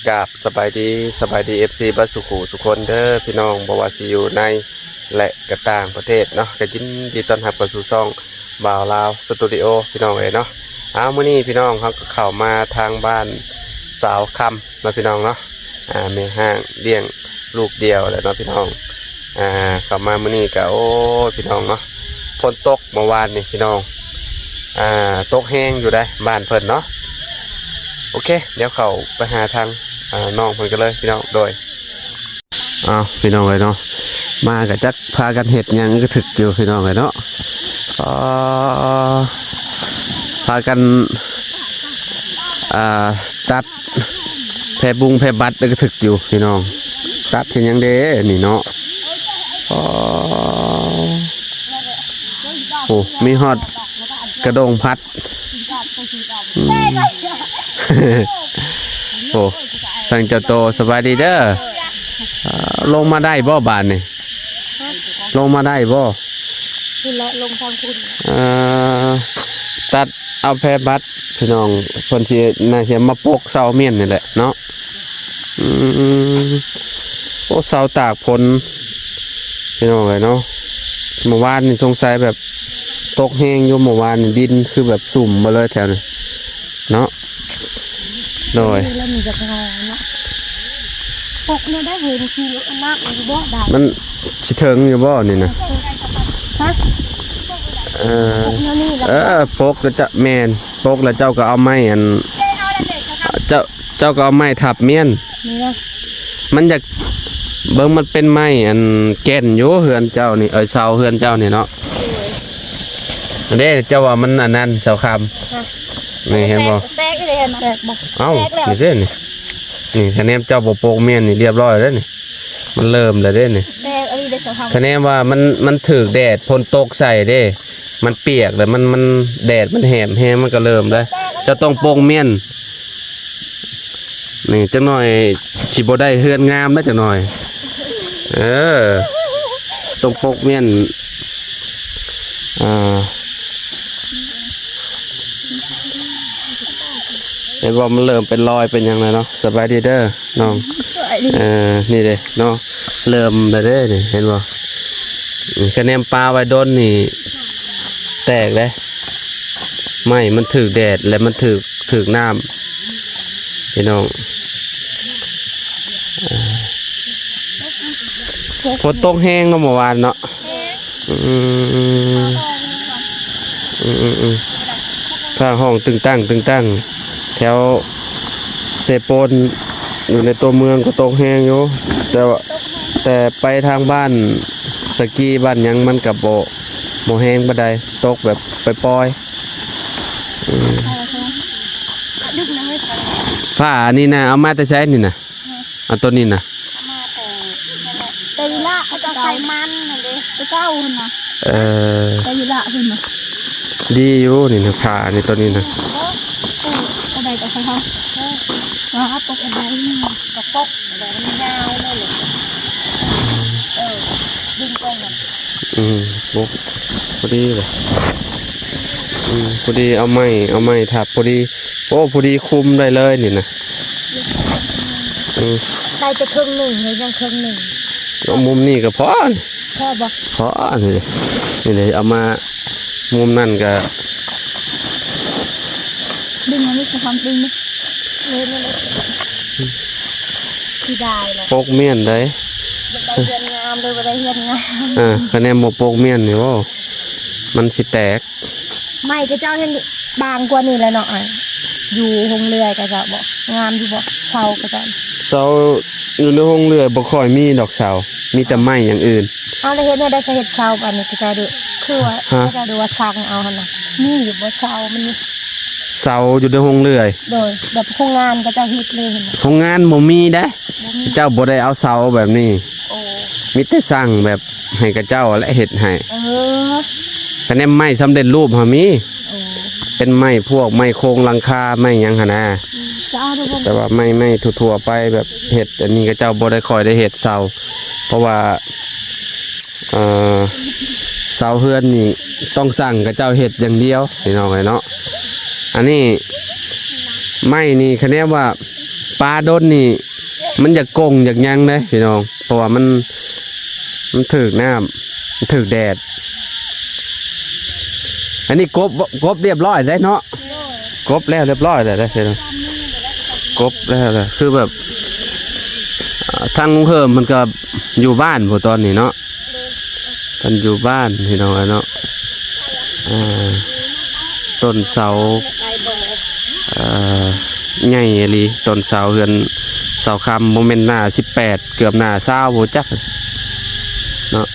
ກາບສະບາຍດີ ສະບາຍດີ ເອັຟຊີ ເບິດສູ່ຜູ້ສູ່ຄົນເດີພີ່ນ້ອງ ບໍ່ວ່າຊິຢູ່ໃນ ແລະ ກະຕ່າງປະເທດເນາະ ກະຍິນດີຕ້ອນຮັບເຂົ້າສູ່ຊ່ອງບ່າວລາວສະຕູດິໂອພີ່ນ້ອງເອີຍເນາະ. ເອົາ ມື້ນີ້ພີ່ນ້ອງເຮົາກໍເຂົ້າມາທາງບ້ານສາວຄຳເນາະພີ່ນ້ອງເນາະ ອ່າ ແມ່ຮ້າງລ້ຽງລູກດຽວແຫຼະເນາະພີ່ນ້ອງ. ອ່າ ເຂົ້າມາມື້ນີ້ກະ ໂອ້ຍ ພີ່ນ້ອງເນາະ ຝົນຕົກ ເມື່ອວານນີ້ພີ່ນ້ອງ ອ່າ ຕົກແຮງຢູ່ໃດ໋ບ້ານເພິ່ນເນາະ. ໂອເຄ ດຽວເຂົ້າໄປຫາທາງ ອ່າ ນ້ອງເພິ່ນກັນເລີຍພີ່ນ້ອງ. ໂດຍ ອ້າວ ພີ່ນ້ອງເອີຍເນາະ ມາກະຈັກພາກັນເຮັດຫຍັງກະຖືກຢູ່ພີ່ນ້ອງເອີຍເນາະ. ອໍ ພາກັນ ອ່າ ຕັດ ແພບຸງແພບັດກະຖືກຢູ່ພີ່ນ້ອງ. ຕັດເຮັດຫຍັງເດນີ້ເນາະ. ອໍ ໂອ້ ມີຮອດກະດົງພັດ. ອືມ ໂອ້ ທາງເຈົ້າໂຕ ສະບາຍດີເດີ. ເອີ ລົງມາໄດ້ບໍ່ບາດນີ້? ລົງມາໄດ້ບໍ່? ພຸ້ນແຫຼະ ລົງທາງພຸ້ນ. ເອີ ຕັດເອົາແພບັດພີ່ນ້ອງ ເພິ່ນຊິ ໜ້າຊິມາປົກເສົາມ້ຽນນີ້ແຫຼະເນາະ. ອືມ ໂອ້ ເສົາຕາກຝົນພີ່ນ້ອງເອີຍເນາະ. ເມື່ອວານນີ້ສົງໄສແບບຕົກແຮງຢູ່ ເມື່ອວານນີ້ດິນຄືແບບຊຸ່ມໝົດເລີຍແຖວນີ້ເນາະ. ໂດຍ ແລ້ວມັນຈະເອົາເນາະ ປົກແນວໃດເຮີຍ ມັນຊິອັນນັ້ນຢູ່ບໍ່ໄດ້ ມັນຊິເຖິງຢູ່ບໍ່ນີ້ນະ? ຮະ? ເອີ ປົກແນວນີ້ລະ ເອີ ປົກລະຈະ ແມ່ນ ປົກລະເຈົ້າກໍເອົາໄມ້ອັນ ເຈົ້າ ເຈົ້າກໍເອົາໄມ້ທັບມ້ຽນ. ນີ້ນະ ມັນຢາກ ເບິ່ງ ມັນເປັນໄມ້ອັນແກ່ນຢູ່ເຮືອນເຈົ້ານີ້ ເອີ ເສົາເຮືອນເຈົ້ານີ້ເນາະ. ໂດຍ ອັນເດ້ ເຈົ້າວ່າມັນອັນນັ້ນ ເສົາຄຳ ຮະ? ນີ້ເຫັນບໍ່? ແຕກ ແຕກອີ່ຫຼີຫັ້ນນະ ແຕກບໍ່? ເອົ້າ ແຕກແລ້ວ ນີ້ເດ້ນີ້ ນີ້ ຄະແນນເຈົ້າບໍ່ປົກມ້ຽນນີ້ ລຽບຮ້ອຍແລ້ວນີ້ ມັນເລີ່ມແລ້ວເດ້ນີ້. ແຕກອີ່ຫຼີເດ້ ເສົາຄຳ ຄະແນນວ່າມັນ ມັນຖືກແດດ ຝົນຕົກໃສ່ເດ້ ມັນປຽກແລ້ວ ມັນ ມັນ ແດດມັນແຫບແຮງ ມັນກໍເລີ່ມໄດ໋. ເຈົ້າຕ້ອງປົກມ້ຽນ. ນີ້ ຈັກໜ້ອຍຊິບໍ່ໄດ້ເຮືອນງາມແລ້ວຈັກໜ້ອຍ. ເອີ ຕ້ອງປົກມ້ຽນ. ອ່າ ເຫັນບໍ່ ມັນເລີ່ມເປັນລອຍເປັນຫຍັງແລ້ວເນາະ. ສະບາຍດີເດີນ້ອງ. ເອີ ນີ້ເດ້ເນາະ ເລີ່ມແລ້ວເດ້ນີ້ ເຫັນບໍ່? ນີ້ ຄະແນນປາໄວ້ດົນນີ້ ແຕກເດ້ ໄມ້ມັນຖືກແດດ ແລະ ມັນຖືກ ຖືກນ້ຳພີ່ນ້ອງ. ຝົນຕົກແຮງເນາະ ເມື່ອວານເນາະ. ອືມ ອືມໆໆ ຟ້າຮ້ອງຕຶງຕັ້ງຕຶງຕັ້ງ ແຖວເຊໂປນ ຢູ່ໃນຕົວເມືອງກໍຕົກແຮງຢູ່ ແຕ່ວ່າ ແຕ່ໄປທາງບ້ານສະກີ ບ້ານຫຍັງ ມັນກໍບໍ່ ບໍ່ແຮງປານໃດ ຕົກແບບປ່ອຍໆ. ອືມ ຟ້າອັນນີ້ນະ ເອົາມາແຕ່ໃສນີ້ນະ? ອັນໂຕນີ້ນະ ເອົາມາແຕ່ນັ້ນແຫຼະ ແຕ່ວິລະ ເຂົາເຈົ້າໃສ່ມັນຫັ້ນເດ້ ແຕ່ເກົ່າຫັ້ນນະ. ເອີ ແຕ່ວິລະພຸ້ນນະ ດີຢູ່ນີ້ນະ ຜ້ານີ້ ໂຕນີ້ນະ. ເອີ ເອີ ອັນໃດກໍໃສ່ເຮົາ ເອີ ວ່າເອົາປົກອັນໃດ ກໍປົກອັນໃດມັນຍາວເລີຍ. ເອີ ດຶງໄປຫັ້ນ ອືມ ປົກພໍດີເລີຍ. ອືມ ພໍດີ ເອົາໄມ້ ເອົາໄມ້ທັບພໍດີ. ໂອ້ ພໍດີຄຸມໄດ້ເລີຍນີ້ນະ. ອືມ ໄດ້ແຕ່ເຄິ່ງໜຶ່ງ ເຮັດຫຍັງເຄິ່ງໜຶ່ງ. ເອົາມຸມນີ້ກໍພໍ ພໍບໍ່? ພໍ ນີ້ ນີ້ເດ້ ເອົາມາມຸມນັ້ນກໍ ດຶງອັນນີ້ຄືຄວາມຕຶງນີ້ ເຮັດແນວໃດ? ຊິໄດ້ແຫຼະ ປົກມ້ຽນໃດ. ຢາກໄດ້ເຮືອນງາມເດີ ບໍ່ໄດ້ເຮືອນງາມ. ເອີ ຄະແນນບໍ່ປົກມ້ຽນນີ້ ໂອ້ ມັນຊິແຕກ. ໄມ້ຂະເຈົ້າແຮ່ງບາງກວ່ານີ້ແຫຼະເນາະ ຢູ່ໂຮງເລື່ອຍຂະເຈົ້າບໍ ງາມຢູ່ບໍ ເສົາຂະເຈົ້າ? ເສົາຢູ່ໃນໂຮງເລື່ອຍບໍ່ຄ່ອຍມີດອກເສົາ ມີແຕ່ໄມ້ຢ່າງອື່ນ. ເອົາ ແລ້ວເຮັດແນວໃດ ຈະເຮັດເສົາບາດນີ້ຂະເຈົ້າ ຄືວ່າ ຮະ? ຂະເຈົ້າ ຫຼືວ່າສັ່ງເອົາຫັ້ນນະ ມີຢູ່ບໍ່ເສົາມັນນີ້? ເສົາຢູ່ໃນໂຮງເລື່ອຍ ໂດຍ ແບບໂຮງງານຂະເຈົ້າເຮັດເລີຍຫັ້ນນະ? ໂຮງງານບໍ່ມີເດ້ ບໍ່ມີ ເຈົ້າບໍ່ໄດ້ເອົາເສົາແບບນີ້. ໂອ້ ມີແຕ່ສັ່ງແບບໃຫ້ຂະເຈົ້າແຫຼະເຮັດໃຫ້. ເອີ ຄະແນນໄມ້ສຳເລັດຮູບຫັ້ນມີ. ໂອ້ ເປັນໄມ້ພວກໄມ້ໂຄງຫຼັງຄາ ໄມ້ຫຍັງຫັ້ນນະ. ອືມ ຈະເອົາໄດ້ບໍ່? ແຕ່ວ່າໄມ້ ໄມ້ທົ່ວໆໄປ ແບບເຮັດອັນນີ້ ຂະເຈົ້າບໍ່ໄດ້ຄ່ອຍໄດ້ເຮັດເສົາ ເພາະວ່າ ເອີ ເສົາເຮືອນນີ້ຕ້ອງສັ່ງຂະເຈົ້າເຮັດຢ່າງດຽວ ພີ່ນ້ອງເອີຍເນາະ. ອັນນີ້ ໄມ້ນີ້ ຄະແນນວ່າປາດົນນີ້ ມັນຢາກກົງຢາກຫຍັງເດ້ພີ່ນ້ອງ ເພາະວ່າມັນ ມັນຖືກນ້ຳ ມັນຖືກແດດ. ອັນນີ້ກົບ ກົບຮຽບຮ້ອຍແລ້ວເນາະ ກົບແລ້ວຮຽບຮ້ອຍແລ້ວເດ້ພີ່ນ້ອງ ກົບແລ້ວແຫຼະ ຄືແບບ ອ່າ ທາງລຸງເຮີມເພິ່ນກໍຢູ່ບ້ານພຸ້ນຕອນນີ້ເນາະ ເພິ່ນຢູ່ບ້ານພີ່ນ້ອງເອີຍເນາະ. ອ່າ ຕົ້ນເສົາ ເອີ ໃຫຍ່ອີ່ຫຼີ ຕົ້ນເສົາເຮືອນສາວຄຳ ບໍ່ແມ່ນໜ້າສິບແປດ ເກືອບໜ້າຊາວບໍ່ຈັກເນາະ.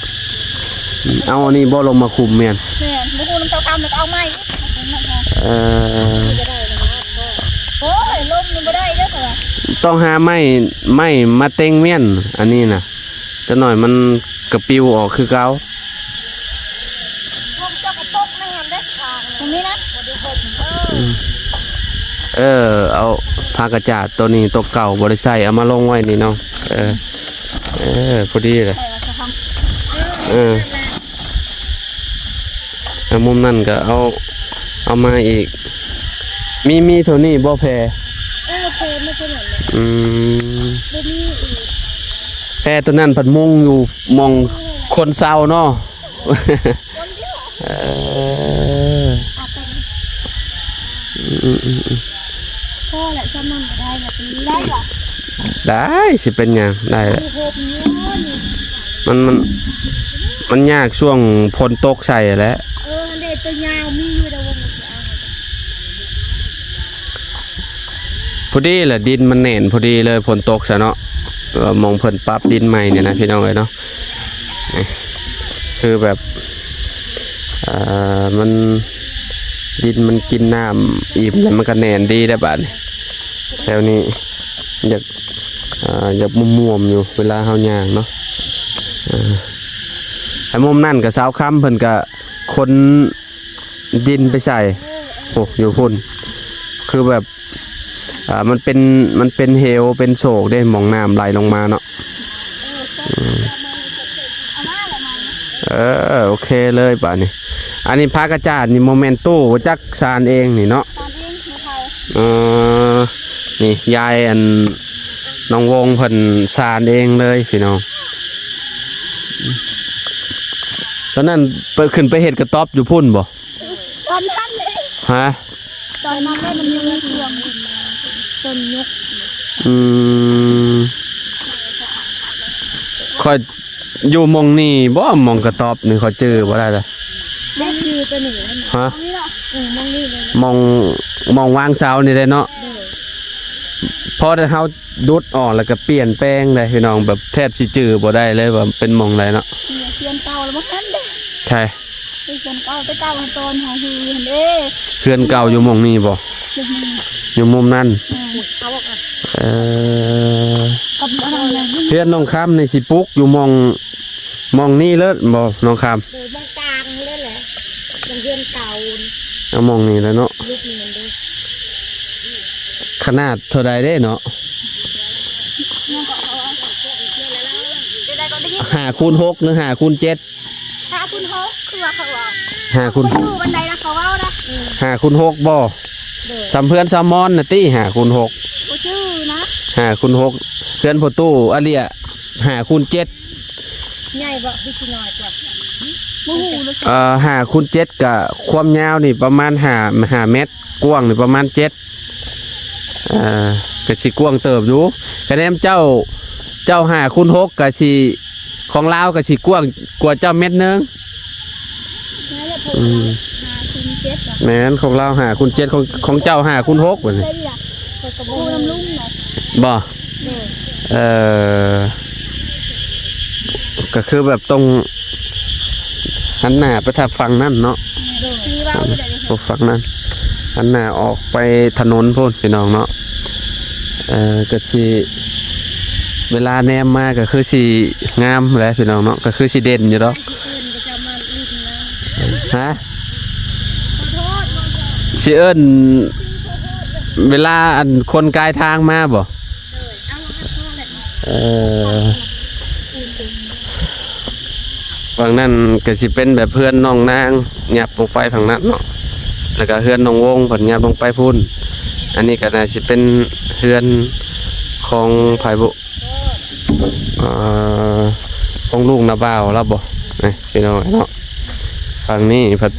ເອົາອັນນີ້ບໍ່ລົງມາຄຸມແມ່ນ ແມ່ນ ບໍ່ຮູ້ນຳຊາວຄຳແລ້ວກໍເອົາໃໝ່ອີກ ເອີ ໂອ້ຍ ລົມມັນບໍ່ໄດ້ເດີ ຕ້ອງຫາໄມ້ ໄມ້ມາເຕັງແມ່ນ ອັນນີ້ນະ ຈັກໜ້ອຍມັນກະປິວອອກຄືເກົ່າ. ເອີ ເອົາຜ້າກະຈາດໂຕນີ້ ໂຕເກົ່າບໍ່ໄດ້ໃສ່ ເອົາມາລົງໄວ້ນີ້ເນາະ. ເອີ ເອີ ພໍດີແຫຼະ ເອີ ເອົາມຸມນັ້ນກໍເອົາ ເອົາມາອີກ. ມີ ມີເທົ່ານີ້ບໍ່ແພ? ເອີ ແພມັນເທົ່ານັ້ນແຫຼະ ອືມ ບໍ່ມີອີກ. ແພໂຕນັ້ນພັດມຸງຢູ່ໝ່ອງຄົນເຊົາເນາະ. ເອີ ອືມ ພໍແຫຼະ ຊ່ຳນັ້ນກໍໄດ້ລະ ໄດ້ລະ ໄດ້ ຊິເປັນຫຍັງ ໄດ້ລະ. ມັນ ມັນ ມັນຍາກຊ່ວງຝົນຕົກໃສ່ແຫຼະ. ເອີ ອັນເດໂຕຍາວມີຢູ່ ແຕ່ວ່າມັນຊິເອົາ ພໍດີແຫຼະ ດິນມັນແໜ້ນພໍດີເລີຍ ຝົນຕົກຊະເນາະ ເອີ ໝ່ອງເພິ່ນປັບດິນໃໝ່ນີ້ນະ ພີ່ນ້ອງເອີຍເນາະ. ນີ້ ຄືແບບ ເອີ ມັນ ດິນມັນກິນນ້ຳອີ່ມແລ້ວ ມັນກໍແໜ້ນດີແລ້ວບາດນີ້. ແຖວນີ້ຢາກ ເອີ ຢາກມ່ວມໆຢູ່ເວລາເຮົາຍ່າງເນາະ. ເອີ ໃນມຸມນັ້ນກໍຊາວຄຳເພິ່ນກໍຂົນ ດິນໄປໃສ່ ໂອ້ ຢູ່ພຸ້ນ ຄືແບບ ອ່າ ມັນເປັນ ມັນເປັນເຫວ ເປັນໂຊກເດ້ ໝ່ອງນ້ຳໄຫຼລົງມາເນາະ. ເອີ ໂອເຄເລີຍບາດນີ້. ອັນນີ້ຜ້າກະຈາດນີ້ບໍ່ແມ່ນຕູ້ ຈັກສານເອງນີ້ເນາະ. ເອີ ນີ້ຍາຍອັນ ນ້ອງວົງເພິ່ນສານເອງເລີຍພີ່ນ້ອງ. ຕອນນັ້ນໄປ ຂຶ້ນໄປເຮັດກະຕ໊ອບຢູ່ພຸ້ນບໍ່? ຕອນນັ້ນເດ້ ຮະ? ຕອນນັ້ນເດ້ ມັນຍັງມີເຄື່ອງ ຕົ້ນຍົກ. ອືມ ຂ້ອຍຢູ່ໝ່ອງນີ້ບໍ່ ໝ່ອງກະຕ໊ອບນີ້ ຂ້ອຍຈື່ບໍ່ໄດ້ລະ. ແມ່ນຢູ່ຕົວນີ້ ຮະ? ເອີ ໝ່ອງນີ້ເລີຍ ໝ່ອງ ໝ່ອງວາງເສົານີ້ແຫຼະເນາະ. ໂດຍ ພໍໄດ້ເຮົາ ດຸດອອກແລ້ວກໍປ່ຽນແປງໄດ້ພີ່ນ້ອງ ແບບແທບຊິຈື່ບໍ່ໄດ້ເລີຍວ່າເປັນໝ່ອງໃດເນາະ. ເຮືອນເກົ່າແລ້ວບໍ່ທັນເດ້. ໃຊ່ ເຮືອນເກົ່າແຕ່ເກົ່າຫັ້ນ ຕອນເຮົາຢູ່ຫັ້ນເດ້. ເຮືອນເກົ່າຢູ່ໝ່ອງນີ້ບໍ່? ຢູ່ໝ່ອງນີ້ ຢູ່ມຸມນັ້ນ. ເອີ ເອີ ກັບອັນນັ້ນແຫຼະ ເຮືອນນ້ອງຄຳນີ້ຊິປຸກຢູ່ໝ່ອງ ໝ່ອງນີ້ເລີຍບໍ່ນ້ອງຄຳ? ໂດຍ ໝ່ອງກາງເລີຍແຫຼະ ໝ່ອງເຮືອນເກົ່າ. ເອົາໝ່ອງນີ້ແຫຼະເນາະ ຂະໜາດເທົ່າໃດເດ້ເນາະ? ຫ້າຄູນຫົກ ຫຼື ຫ້າຄູນເຈັດ? ຫ້າຄູນຫົກ ຄືວ່າເຂົາເວົ້າ ຫ້າຄູນ ບໍ່ຮູ້ປານໃດນະ ເຂົາເວົ້ານະ. ຫ້າຄູນຫົກບໍ່? ໂດຍ ສ່ຳເຮືອນຊາວມອນນະຕິ ຫ້າຄູນຫົກ ບໍ່ຈື່ນະ. ຫ້າຄູນຫົກ ເຮືອນພໍ່ຕູ້ອາເລຍ ຫ້າຄູນເຈັດ. ໃຫຍ່ບໍ່ ຫຼືຊິນ້ອຍກວ່າ? ບໍ່ຮູ້ເລີຍ. ເອີ ຫ້າຄູນເຈັດ ກະຄວາມຍາວນີ້ປະມານຫ້າ ຫ້າແມັດ ກວ້າງນີ້ປະມານເຈັດ. ເອີ ກະຊິກວ້າງເຕີບຢູ່. ຄະແນນເຈົ້າ ເຈົ້າຫ້າຄູນຫົກ ກະຊິ ຂອງລາວກະຊິກວ້າງກວ່າເຈົ້າແມັດໜຶ່ງ. ອືມ ຫ້າຄູນເຈັດ ແມ່ນ ຂອງລາວຫ້າຄູນເຈັດ ຂອງ ຂອງເຈົ້າຫ້າຄູນຫົກ ບັດນີ້ ບໍ່? ເອີ ກໍຄືແບບຕ້ອງຫັນໜ້າໄປທາງຝັ່ງນັ້ນເນາະ. ໂດຍ ຝັ່ງນັ້ນ ຫັນໜ້າອອກໄປຖະໜົນພຸ້ນພີ່ນ້ອງເນາະ. ເອີ ກໍຊິ ເວລາແນມມາກໍຄືຊິງາມແຫຼະພີ່ນ້ອງເນາະ ກໍຄືຊິເດັ່ນຢູ່ດອກ. ຮະ? ຊິເອີ້ນເວລາອັນຄົນກາຍທາງມາບໍ່? ເອີ ຝັ່ງນັ້ນກໍຊິເປັນແບບເຮືອນນ້ອງນາງຫຍັບລົງໄປຝັ່ງນັ້ນເນາະ ແລ້ວກໍເຮືອນນ້ອງວົງເພິ່ນຫຍັບລົງໄປພຸ້ນ. ອັນນີ້ກໍໜ້າຊິເປັນເຮືອນຂອງໃຜບຸ ເອີ ຂອງລຸງນາບ່າວລາວບໍ ນີ້ພີ່ນ້ອງເນາະ. ຝັ່ງນີ້ພັດ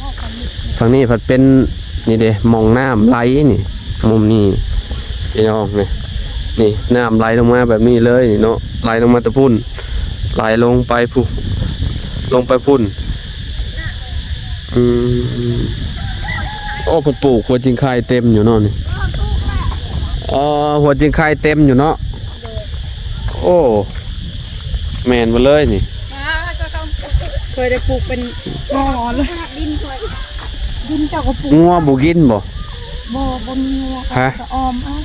ຝັ່ງນີ້ພັດເປັນ ນີ້ເດ້ ໝ່ອງນ້ຳໄຫຼນີ້ ມຸມນີ້ພີ່ນ້ອງ ນີ້ ນີ້ນ້ຳໄຫຼລົງມາແບບນີ້ເລີຍນີ້ເນາະ ໄຫຼລົງມາແຕ່ພຸ້ນ ໄຫຼລົງໄປພຸ້ນ ລົງໄປພຸ້ນ. ອືມ ໂອ້ ເພິ່ນປູກຫົວຈິງໄຄເຕັມຢູ່ເນາະນີ້. ອໍ ຫົວຈິງໄຄເຕັມຢູ່ເນາະ. ໂອ້ ແມ່ນໝົດເລີຍນີ້. ເຄີຍໄດ້ປູກເປັນງໍເລີຍ. ດິນເຈົ້າກໍປູກ. ງົວບໍ່ກິນບໍ່? ບໍ່ ບໍ່ມີງົວ. ຮະ? ກໍອ້ອມເອົາ.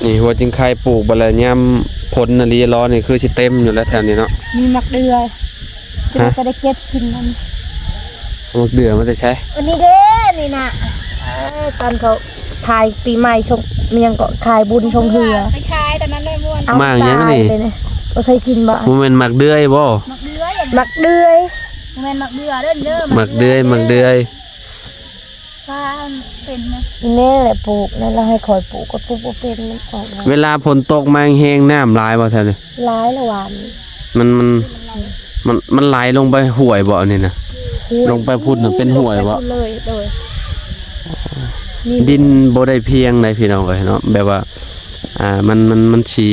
ນີ້ຫົວຈິງໄຄປູກບັດແລ້ວ ຍາມຝົນນະລີລໍນີ້ ຄືຊິເຕັມຢູ່ແລ້ວແຖວນີ້ເນາະ. ມີໝາກເດືອຍ. ຮະ? ຈະໄດ້ເກັບກິນມັນ. ໝາກເດືອຍມາແຕ່ໃສ? ອັນນີ້ເດ້ ນີ້ນະ ເອີ ຕອນເຂົາຂາຍປີໃໝ່ ຊົງ ມັນຫຍັງເກາະ ຂາຍບຸນຊົງເຮືອ ໄປຂາຍຕອນນັ້ນເລີຍມ່ວນ. ໝາກຫຍັງນີ້? ເອົາຕາຍເລີຍນະ. ບໍ່ເຄີຍກິນບໍ່? ບໍ່ແມ່ນໝາກເດືອຍບໍ່? ໝາກເດືອຍ ໝາກເດືອຍ. ບໍ່ແມ່ນໝາກເດືອຍເດີ ໝາກເດືອຍ ໝາກເດືອຍ. ວ່າເປັນນະ ອີແມ່ແຫຼະປູກນັ້ນ ລາວໃຫ້ຂ້ອຍປູກ ຂ້ອຍປູກບໍ່ເປັນ ມັນອອກມາ. ເວລາຝົນຕົກມາແຮງໆ ນ້ຳຫຼາຍບໍ່ແຖວນີ້? ຫຼາຍລະຫວານ. ມັນ ມັນ ມັນ ມັນໄຫຼລົງໄປຫ້ວຍບໍ່ອັນນີ້ນະ? ຫ້ວຍ. ລົງໄປພຸ້ນນະ ເປັນຫ້ວຍບໍ່? ລົງໄປພຸ້ນເລີຍ. ໂດຍ. ດິນບໍ່ໄດ້ພຽງໃດພີ່ນ້ອງເອີຍເນາະ ແບບວ່າ ອ່າ ມັນ ມັນ ມັນຊິ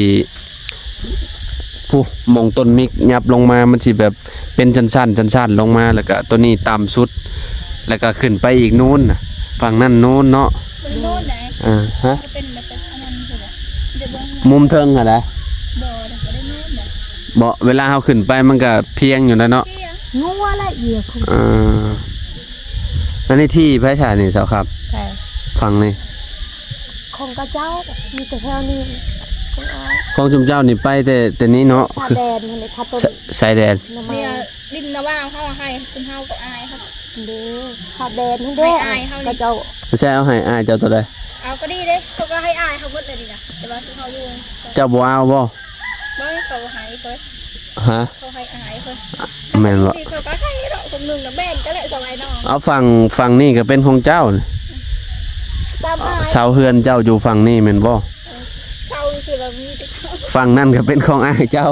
ຜູ້ ໝ່ອງຕົ້ນມິກຫຍັບລົງມາ ມັນຊິແບບເປັນຊັ້ນໆ ຊັ້ນໆລົງມາ ແລ້ວກະໂຕນີ້ຕ່ຳສຸດ ແລ້ວກະຂຶ້ນໄປອີກນູນນະ ຝັ່ງນັ້ນນູນເນາະ. ບໍ່ໄດ້ນູນໃດ. ອ່າ ຮະ? ເປັນແບບ ອັນນັ້ນຄືແບບ ມີແຕ່ເບິ່ງ ມຸມເທິງຫັ້ນນະ? ບໍ່ ບໍ່ໄດ້ນູນໃດ. ບໍ່ ເວລາເຮົາຂຶ້ນໄປມັນກະພຽງຢູ່ແລ້ວເນາະ. ພຽງ. ງົວລະເອີຍ. ເອີ ອັນນີ້ທີ່ໃຜຊະນີ້ ສາວຄຳ? ໃຜ? ຝັ່ງນີ້ ຂອງເຂົາເຈົ້າ ມີແຕ່ແຖວນີ້ ຂອງອ້າຍ ຂອງຊຸມເຈົ້ານີ້ໄປແຕ່ ແຕ່ນີ້ເນາະ. ຊາຍແດນນີ້ ຊາຍແດນ ໜໍ່ໄມ້ ດິນນະວ່າເຮົາໃຫ້ ຊຸມເຮົາກໍອາຍເຮົາເດ້ ຊາຍແດນຫັ້ນເດ້ ໃຫ້ອາຍເຮົານີ້ ເຂົາເຈົ້າ. ບໍ່ໃຊ່ ເອົາໃຫ້ອາຍເຈົ້າໂຕໃດ? ເອົາກໍດີເດ້ ເຂົາກໍໃຫ້ອາຍເຮົາໝົດເລີຍນີ້ນະ ແຕ່ວ່າຄືເຮົາຢູ່. ເຈົ້າບໍ່ເອົາບໍ່? ບໍ່ ເຂົາໃຫ້ຂ້ອຍ. ຮະ? ເຂົາໃຫ້ອາຍເພິ່ນ. ແມ່ນບໍ່? ເຂົາກໍໃຫ້ເນາະ ຄົນໜຶ່ງນະ ແບ່ງກັນແຫຼະ ສະໄວນ້ອງ. ເອົາ ຝັ່ງ ຝັ່ງນີ້ກໍເປັນຂອງເຈົ້າ. ຕາມອ້າຍ ເສົາເຮືອນເຈົ້າຢູ່ຝັ່ງນີ້ແມ່ນບໍ່? ເອີ ເສົາຄືລະມີແຕ່ເຂົາ ຝັ່ງນັ້ນກໍເປັນຂອງອ້າຍເຈົ້າ.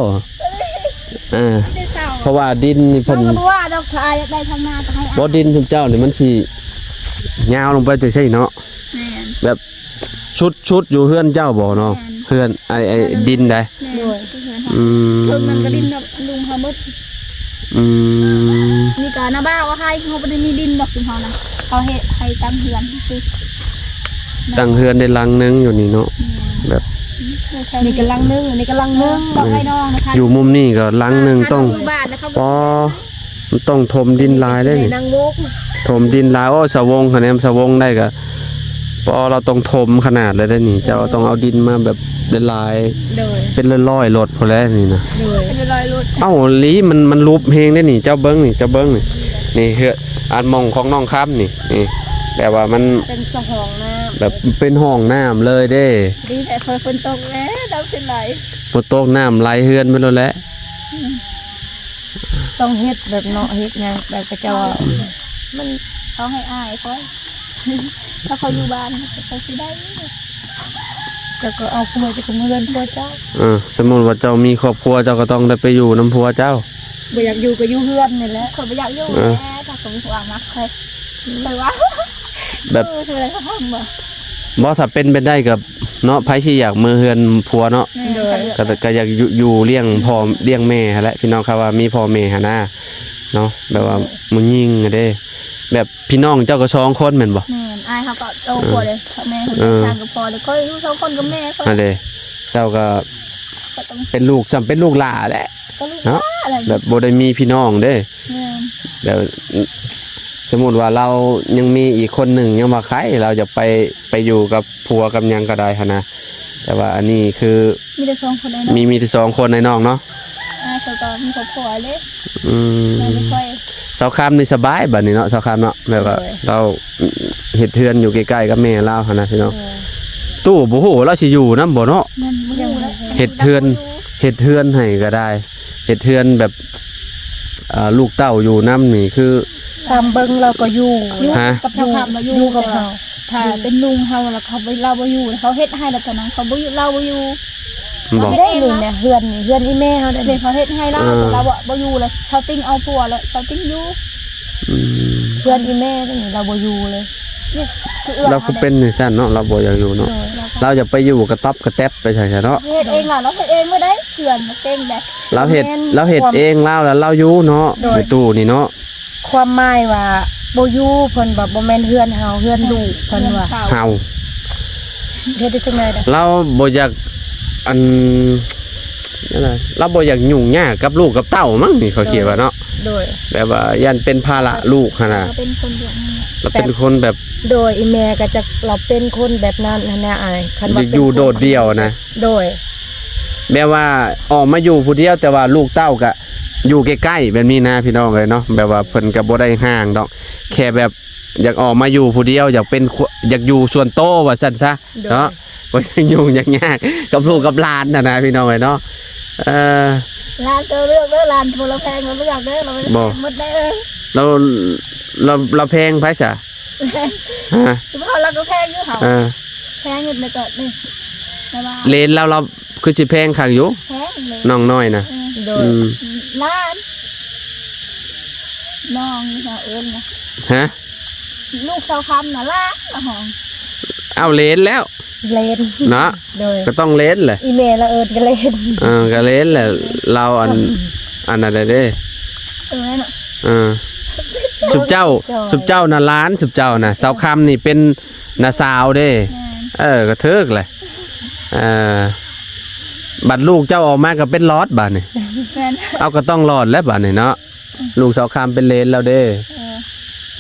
ເອີ ເອີ ມີແຕ່ເສົາ ເພາະວ່າດິນນີ້ເພິ່ນ ເຮົາກໍບໍ່ວ່າດອກ ຖ້າອ້າຍຢາກໄດ້ທາງໜ້າກໍໃຫ້ອ້າຍ. ບໍ່ ດິນຊຸມເຈົ້ານີ້ມັນຊິຍາວລົງໄປຈັ່ງຊີ້ເນາະ. ແມ່ນ ແບບ ຊຸດ ຊຸດຢູ່ເຮືອນເຈົ້າບໍ່ເນາະ? ແມ່ນ ເຮືອນໄອ້ ໄອ້ດິນໃດ? ແມ່ນ ໂດຍ ອືມ ເທິງນັ້ນກໍດິນເນາະ ລຸງເຮົາໝົດ. ອືມ ນີ້ກໍນາບ່າວເອົາໃຫ້ ເຮົາບໍ່ໄດ້ມີດິນດອກ ຊຸມເຮົານະ ເຂົາເຮັດໃຫ້ຕັ້ງເຮືອນຊື່ໆ. ຕັ້ງເຮືອນໄດ້ຫຼັງໜຶ່ງຢູ່ນີ້ເນາະ. ແມ່ນ ແບບ ນີ້ກໍຫຼັງໜຶ່ງ ອັນນີ້ກໍຫຼັງໜຶ່ງ. ບອກໃຫ້ນ້ອງນະຄະ ຢູ່ມຸມນີ້ກໍຫຼັງໜຶ່ງ. ອ່າ ຕ້ອງ ຢູ່ບ້ານນະຄະ ບໍ່ ມັນຕ້ອງຖົມດິນຫຼາຍເດ້ນີ້ ຖົມດິນຫຼາຍ. ໂອ້ ສະວົງ ຄະແນນສະວົງໄດ້ກະ ປໍ ລາວຕ້ອງຖົມຂະໜາດເລີຍເດ້ນີ້. ເຈົ້າຕ້ອງເອົາດິນມາແບບຫຼາຍໆ ໂດຍ ເປັນຮ້ອຍໆລົດພຸ້ນແຫຼະນີ້ນະ. ໂດຍ ເປັນຮ້ອຍໆລົດ. ເອົ້າ ອີ່ຫຼີ ມັນ ມັນຫຼຸບແຮງເດ້ນີ້. ເຈົ້າເບິ່ງນີ້ ເຈົ້າເບິ່ງນີ້ ນີ້ເຮືອນ ອັນໝ່ອງຂອງນ້ອງຄຳນີ້ ນີ້ ແບບວ່າມັນເປັນຫ້ອງນ້ຳ ແບບເປັນຫ້ອງນ້ຳເລີຍເດ້. ດີແທ້ ຝົນຕົກແລ້ວ ນ້ຳຂຶ້ນໄຫຼ ຝົນຕົກນ້ຳໄຫຼເຮືອນໄປໂລດແຫຼະ. ອືມ ຕ້ອງເຮັດແບບເນາະ ເຮັດຫຍັງແບບເຂົາເຈົ້າວ່າ ມັນ ເຂົາໃຫ້ອາຍຂ້ອຍ ຖ້າເຂົາຢູ່ບ້ານເຂົາຊິໄດ້. ເຈົ້າກໍເອົາຜົວ ເຈົ້າກໍເມືອເຮືອນຜົວເຈົ້າ. ເອີ ສົມມຸດວ່າເຈົ້າມີຄອບຄົວ ເຈົ້າກໍຕ້ອງໄດ້ໄປຢູ່ນຳຜົວເຈົ້າ. ບໍ່ຢາກຢູ່ກໍຢູ່ເຮືອນນີ້ແຫຼະ. ຂ້ອຍບໍ່ຢາກຢູ່ ເອີ ແລ້ວ ຖ້າເຂົາມີຜູ້ອາມັກຂ້ອຍ ຂ້ອຍວ່າ ແບບ ເອີ ເທົ່າໃດກໍທຳບໍ່. ບໍ່ ຖ້າເປັນໄປໄດ້ກໍເນາະ ໃຜຊິຢາກເມືອເຮືອນຜົວເນາະ. ແມ່ນ ໂດຍ ກໍ ກໍຢາກຢູ່ ຢູ່ລ້ຽງພໍ່ລ້ຽງແມ່ຫັ້ນແຫຼະ ພີ່ນ້ອງ ຄັນວ່າມີພໍ່ແມ່ຫັ້ນນາເນາະ ແບບວ່າ ໂດຍ ຜູ້ຍິງຫັ້ນເດ້. ແບບພີ່ນ້ອງເຈົ້າກໍສອງຄົນແມ່ນບໍ່? ແມ່ນ ອ້າຍເຮົາກໍໂຕກວ່າເດ້ ເອີ ແມ່ເຮົາ ເອີ ທາງກັບພໍ່ເດ້ ຂ້ອຍຢູ່ສອງຄົນກັບແມ່ຂ້ອຍ. ຫັ້ນເດ້ ເຈົ້າກໍ ກໍຕ້ອງ ເປັນລູກ ສ່ຳເປັນລູກຫຼ້າແຫຼະ ກໍລູກຫຼ້າແຫຼະ ເນາະ ແບບບໍ່ໄດ້ມີພີ່ນ້ອງເດ້. ແມ່ນ ແບບ ສົມມຸດວ່າລາວຍັງມີອີກຄົນໜຶ່ງ ຍັງວ່າໃຄ ລາວຢາກໄປ ໄປຢູ່ກັບຜົວກັບຫຍັງກໍໄດ້ຫັ້ນນະ ແຕ່ວ່າອັນນີ້ຄື ມີແຕ່ສອງຄົນອ້າຍນ້ອງ ມີ ມີແຕ່ສອງຄົນອ້າຍນ້ອງເນາະ. ອ້າຍເຂົາກໍມີຄອບຄົວເດ້. ອືມ ແມ່ນ ສາວຄຳນີ້ສະບາຍບາດນີ້ເນາະ ສາວຄຳເນາະ ແບບວ່າ ໂດຍ ລາວເຮັດເຮືອນຢູ່ໃກ້ໆກັບແມ່ລາວຫັ້ນນະພີ່ນ້ອງ. ໂດຍ ຕູ້ບໍ່ຮູ້ວ່າລາວຊິຢູ່ນຳບໍ່ເນາະ. ແມ່ນ ບໍ່ຮູ້ແຫຼະ ເຮັດເຮືອນ ເຮັດເຮືອນໃຫ້ກໍໄດ້ ເຮັດເຮືອນແບບ ເອີ ລູກເຕົ້າຢູ່ນຳນີ້ຄື ຕາມເບິ່ງລາວກໍຢູ່ ຢູ່ ຮະ ກັບສາວຄຳນະ ຢູ່ ຢູ່ກັບເຮົາ. ຖ້າເປັນລຸງເຮົາລະ ເຂົາບໍ່ ລາວບໍ່ຢູ່ ເຂົາເຮັດໃຫ້ລະ ຕອນນັ້ນເຂົາບໍ່ຢູ່ ລາວບໍ່ຢູ່ ບໍ່ ເຮົາເຮັດເອງ ນີ້ນະ ເຮືອນນີ້ ເຮືອນອີ່ແມ່ເຮົາເດ້ ເຂົາເຮັດໃຫ້ລາວ ເອີ ລາວບໍ່ຢູ່ລະ ເຂົາຕິງເອົາຜົວລະ ເຂົາຕິງຢູ່ ອືມ ເຮືອນອີ່ແມ່ນີ້ລາວບໍ່ຢູ່ເລີຍ ນີ້ຄືເອື້ອຍ ລາວຄືເປັນຈັ່ງຊັ້ນເນາະ ລາວບໍ່ຢາກຢູ່ເນາະ ໂດຍ ລາວຢາກໄປຢູ່ກະຕັອບກະແຕັບໄປໃສຊະເນາະ ເຮັດເອງລະ ລາວເຮັດເອງບໍ່ໄດ້ ເຮືອນເຕັງແດ ລາວເຮັດ ແມ່ນ ລາວເຮັດເອງລາວລະລາວຢູ່ເນາະ ໂດຍ ແມ່ຕູ້ນີ້ເນາະ ຄວາມໝາຍວ່າບໍ່ຢູ່ ເພິ່ນວ່າບໍ່ແມ່ນເຮືອນເຮົາ ເຮືອນລູກ ເພິ່ນວ່າ ເຮືອນເຂົາ ເຮົາ ເຮັດໄດ້ຈັ່ງໃດລະ ລາວບໍ່ຢາກ ອັນ ແນວໃດ ລາວບໍ່ຢາກຫຍຸ້ງຍາກກັບລູກກັບເຕົ້າມັ້ງນີ້ ຂ້ອຍຄິດວ່າເນາະ ໂດຍ ແບບວ່າຢ້ານເປັນພາລະລູກຫັ້ນນະ ລາວເປັນຄົນແບບນີ້ ລາວເປັນຄົນແບບ ໂດຍ ອີ່ແມ່ກໍຈັກ ລາວເປັນຄົນແບບນັ້ນຫັ້ນນະອ້າຍ ຄັນວ່າ ຢາກຢູ່ໂດດດ່ຽວນະ ໂດຍ ແບບວ່າອອກມາຢູ່ຜູ້ດຽວ ແຕ່ວ່າລູກເຕົ້າກະຢູ່ໃກ້ໆ ແບບນີ້ນະພີ່ນ້ອງເອີຍເນາະ ແບບວ່າເພິ່ນກະບໍ່ໄດ້ຫ່າງດອກ ແຄ່ແບບຢາກອອກມາຢູ່ຜູ້ດຽວ ຢາກເປັນ ຢາກຢູ່ສ່ວນໂຕວ່າຊັ້ນຊະ ໂດຍ ເນາະ ບໍ່ຢາກຫຍຸ້ງຢາກຍາກກັບລູກກັບຫຼານຫັ້ນນະພີ່ນ້ອງເອີຍເນາະ ເອີ ຫຼານກໍເລືອກເດີ ຫຼານຜູ້ລາວແພງກໍເລືອກເດີ ລາວແພງໝົດເດີ ລາວ ລາວ ລາວແພງໃຜຊະ? ຮະ ຄືເຮົາລາວກໍແພງຢູ່ເຮົາ ເອີ ແພງຢູ່ ແລ້ວກໍນີ້ ແຕ່ວ່າ ເຫຼນລາວ ລາວຄືຊິແພງຄັກຢູ່ ແພງເລີຍ ນ້ອງນ້ອຍນະ ເອີ ໂດຍ ອືມ ຫຼານ ນ້ອງເຮົາເອີ້ນນະ ຮະ ລູກສາວຄຳນະ ຫຼານລະຫ້ອງ ເອົາເຫຼນແລ້ວ ເຫຼນ ເນາະ ໂດຍ ກໍຕ້ອງເຫຼນແຫຼະ ອີ່ແມ່ລະເອີ້ນກໍເຫຼນ ເອີ ກໍເຫຼນແຫຼະ ລາວອັນ ອັນນັ້ນແຫຼະເດ້ ເອີ ເນາະ ເອີ ຊຸມເຈົ້າ ໂດຍ ຊຸມເຈົ້ານະຫຼານ ຊຸມເຈົ້ານະ ສາວຄຳນີ້ເປັນນ້າສາວເດ້ ແມ່ນ ເອີ ກໍຖືກແຫຼະ ເອີ ບັດລູກເຈົ້າອອກມາກໍເປັນຫຼອດບາດນີ້ ແມ່ນ ເອົາ ກໍຕ້ອງຫຼອດແຫຼະບາດນີ້ເນາະ ລູກສາວຄຳເປັນເຫຼນລາວເດ້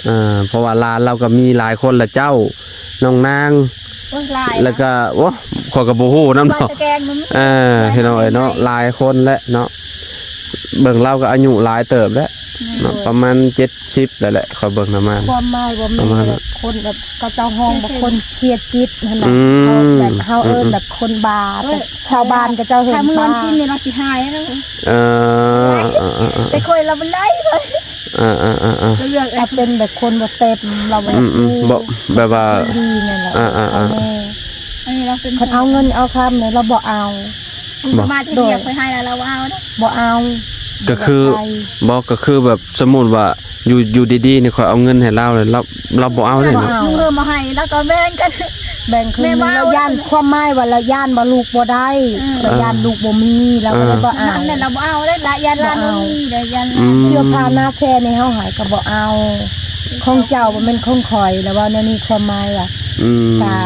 ເອີ ເອີ ເພາະວ່າຫຼານລາວກໍມີຫຼາຍຄົນລະເຈົ້າ ນ້ອງນາງ ໂອ້ຍ ຫຼາຍ ແລ້ວກໍ ໂອ້ ຂ້ອຍກໍບໍ່ຮູ້ນຳ ຫຼາຍ ດອກ ຕະແກງນຳ ເອີ ພີ່ນ້ອງເອີຍເນາະ ຫຼາຍຄົນແຫຼະເນາະ ເບິ່ງລາວກໍອາຍຸຫຼາຍເຕີບແລ້ວ ແມ່ນ ເນາະ ປະມານເຈັດສິບແລ້ວແຫຼະ ຂ້ອຍເບິ່ງປະມານ ຄວາມໝາຍບໍ່ແມ່ນ ປະມານ ແບບຄົນແບບ ເຂົາເຈົ້າຮ້ອງແບບຄົນເຄຍຈິດຫັ້ນນະ ອືມ ເຂົາແບບ ເຮົາເອີ້ນແບບຄົນບ້າ ແບບຊາວບ້ານເຂົາເຈົ້າເອີ້ນບ້າ ຖ້າມື້ວັນສິນນີ້ລາວຊິຫາຍແລ້ວ ເອີ ເອີ ເອີ ເອີ ແຕ່ຂ້ອຍລາວບໍ່ໄດ້ເລີຍ ເອີ ເອີ ເອີ ເອີ ລາວເປັນແບບຄົນບໍ່ເຕັມ ລາວບໍ່ ອືມ ອືມ ບໍ່ ແບບວ່າ ດີແມ່ນລະ ເອີ ເອີ ເອີ ອັນນີ້ລາວເປັນ ຄັນເອົາເງິນເອົາຄຳນີ້ລາວບໍ່ເອົາ ບໍ່ ມາທີ່ດຽວຂ້ອຍໃຫ້ລາວ ລາວບໍ່ເອົາເດ້ ບໍ່ເອົາ ກໍຄື ບໍ່ ກໍຄືແບບ ສົມມຸດວ່າ ຢູ່ ຢູ່ດີໆນີ້ ຂ້ອຍເອົາເງິນໃຫ້ລາວ ແລ້ວລາວ ລາວບໍ່ເອົາເດ້ເນາະ ເອົາ ເອີ ບໍ່ໃຫ້ ລາວກໍແບ່ງກັນ ແບ່ງເຄິ່ງໜຶ່ງ ລາວຢ້ານ ຄວາມໝາຍວ່າລາວຢ້ານວ່າລູກບໍ່ໄດ້ ເອີ ລາວຢ້ານລູກບໍ່ມີ ລາວກໍເລີຍ ເອີ ບໍ່ເອົາ ນັ້ນແຫຼະ ລາວບໍ່ເອົາເດ້ ລາວຢ້ານຫຼານບໍ່ມີເດ້ ຢ້ານ ອືມ ເສື້ອຜ້າໜ້າແຂ້ໃນເຮົາໃຫ້ກໍບໍ່ເອົາ ຂອງເຈົ້າບໍ່ແມ່ນຂອງຂ້ອຍ ລາວເວົ້າແນວນີ້ ຄວາມໝາຍວ່າ ອືມ ກະ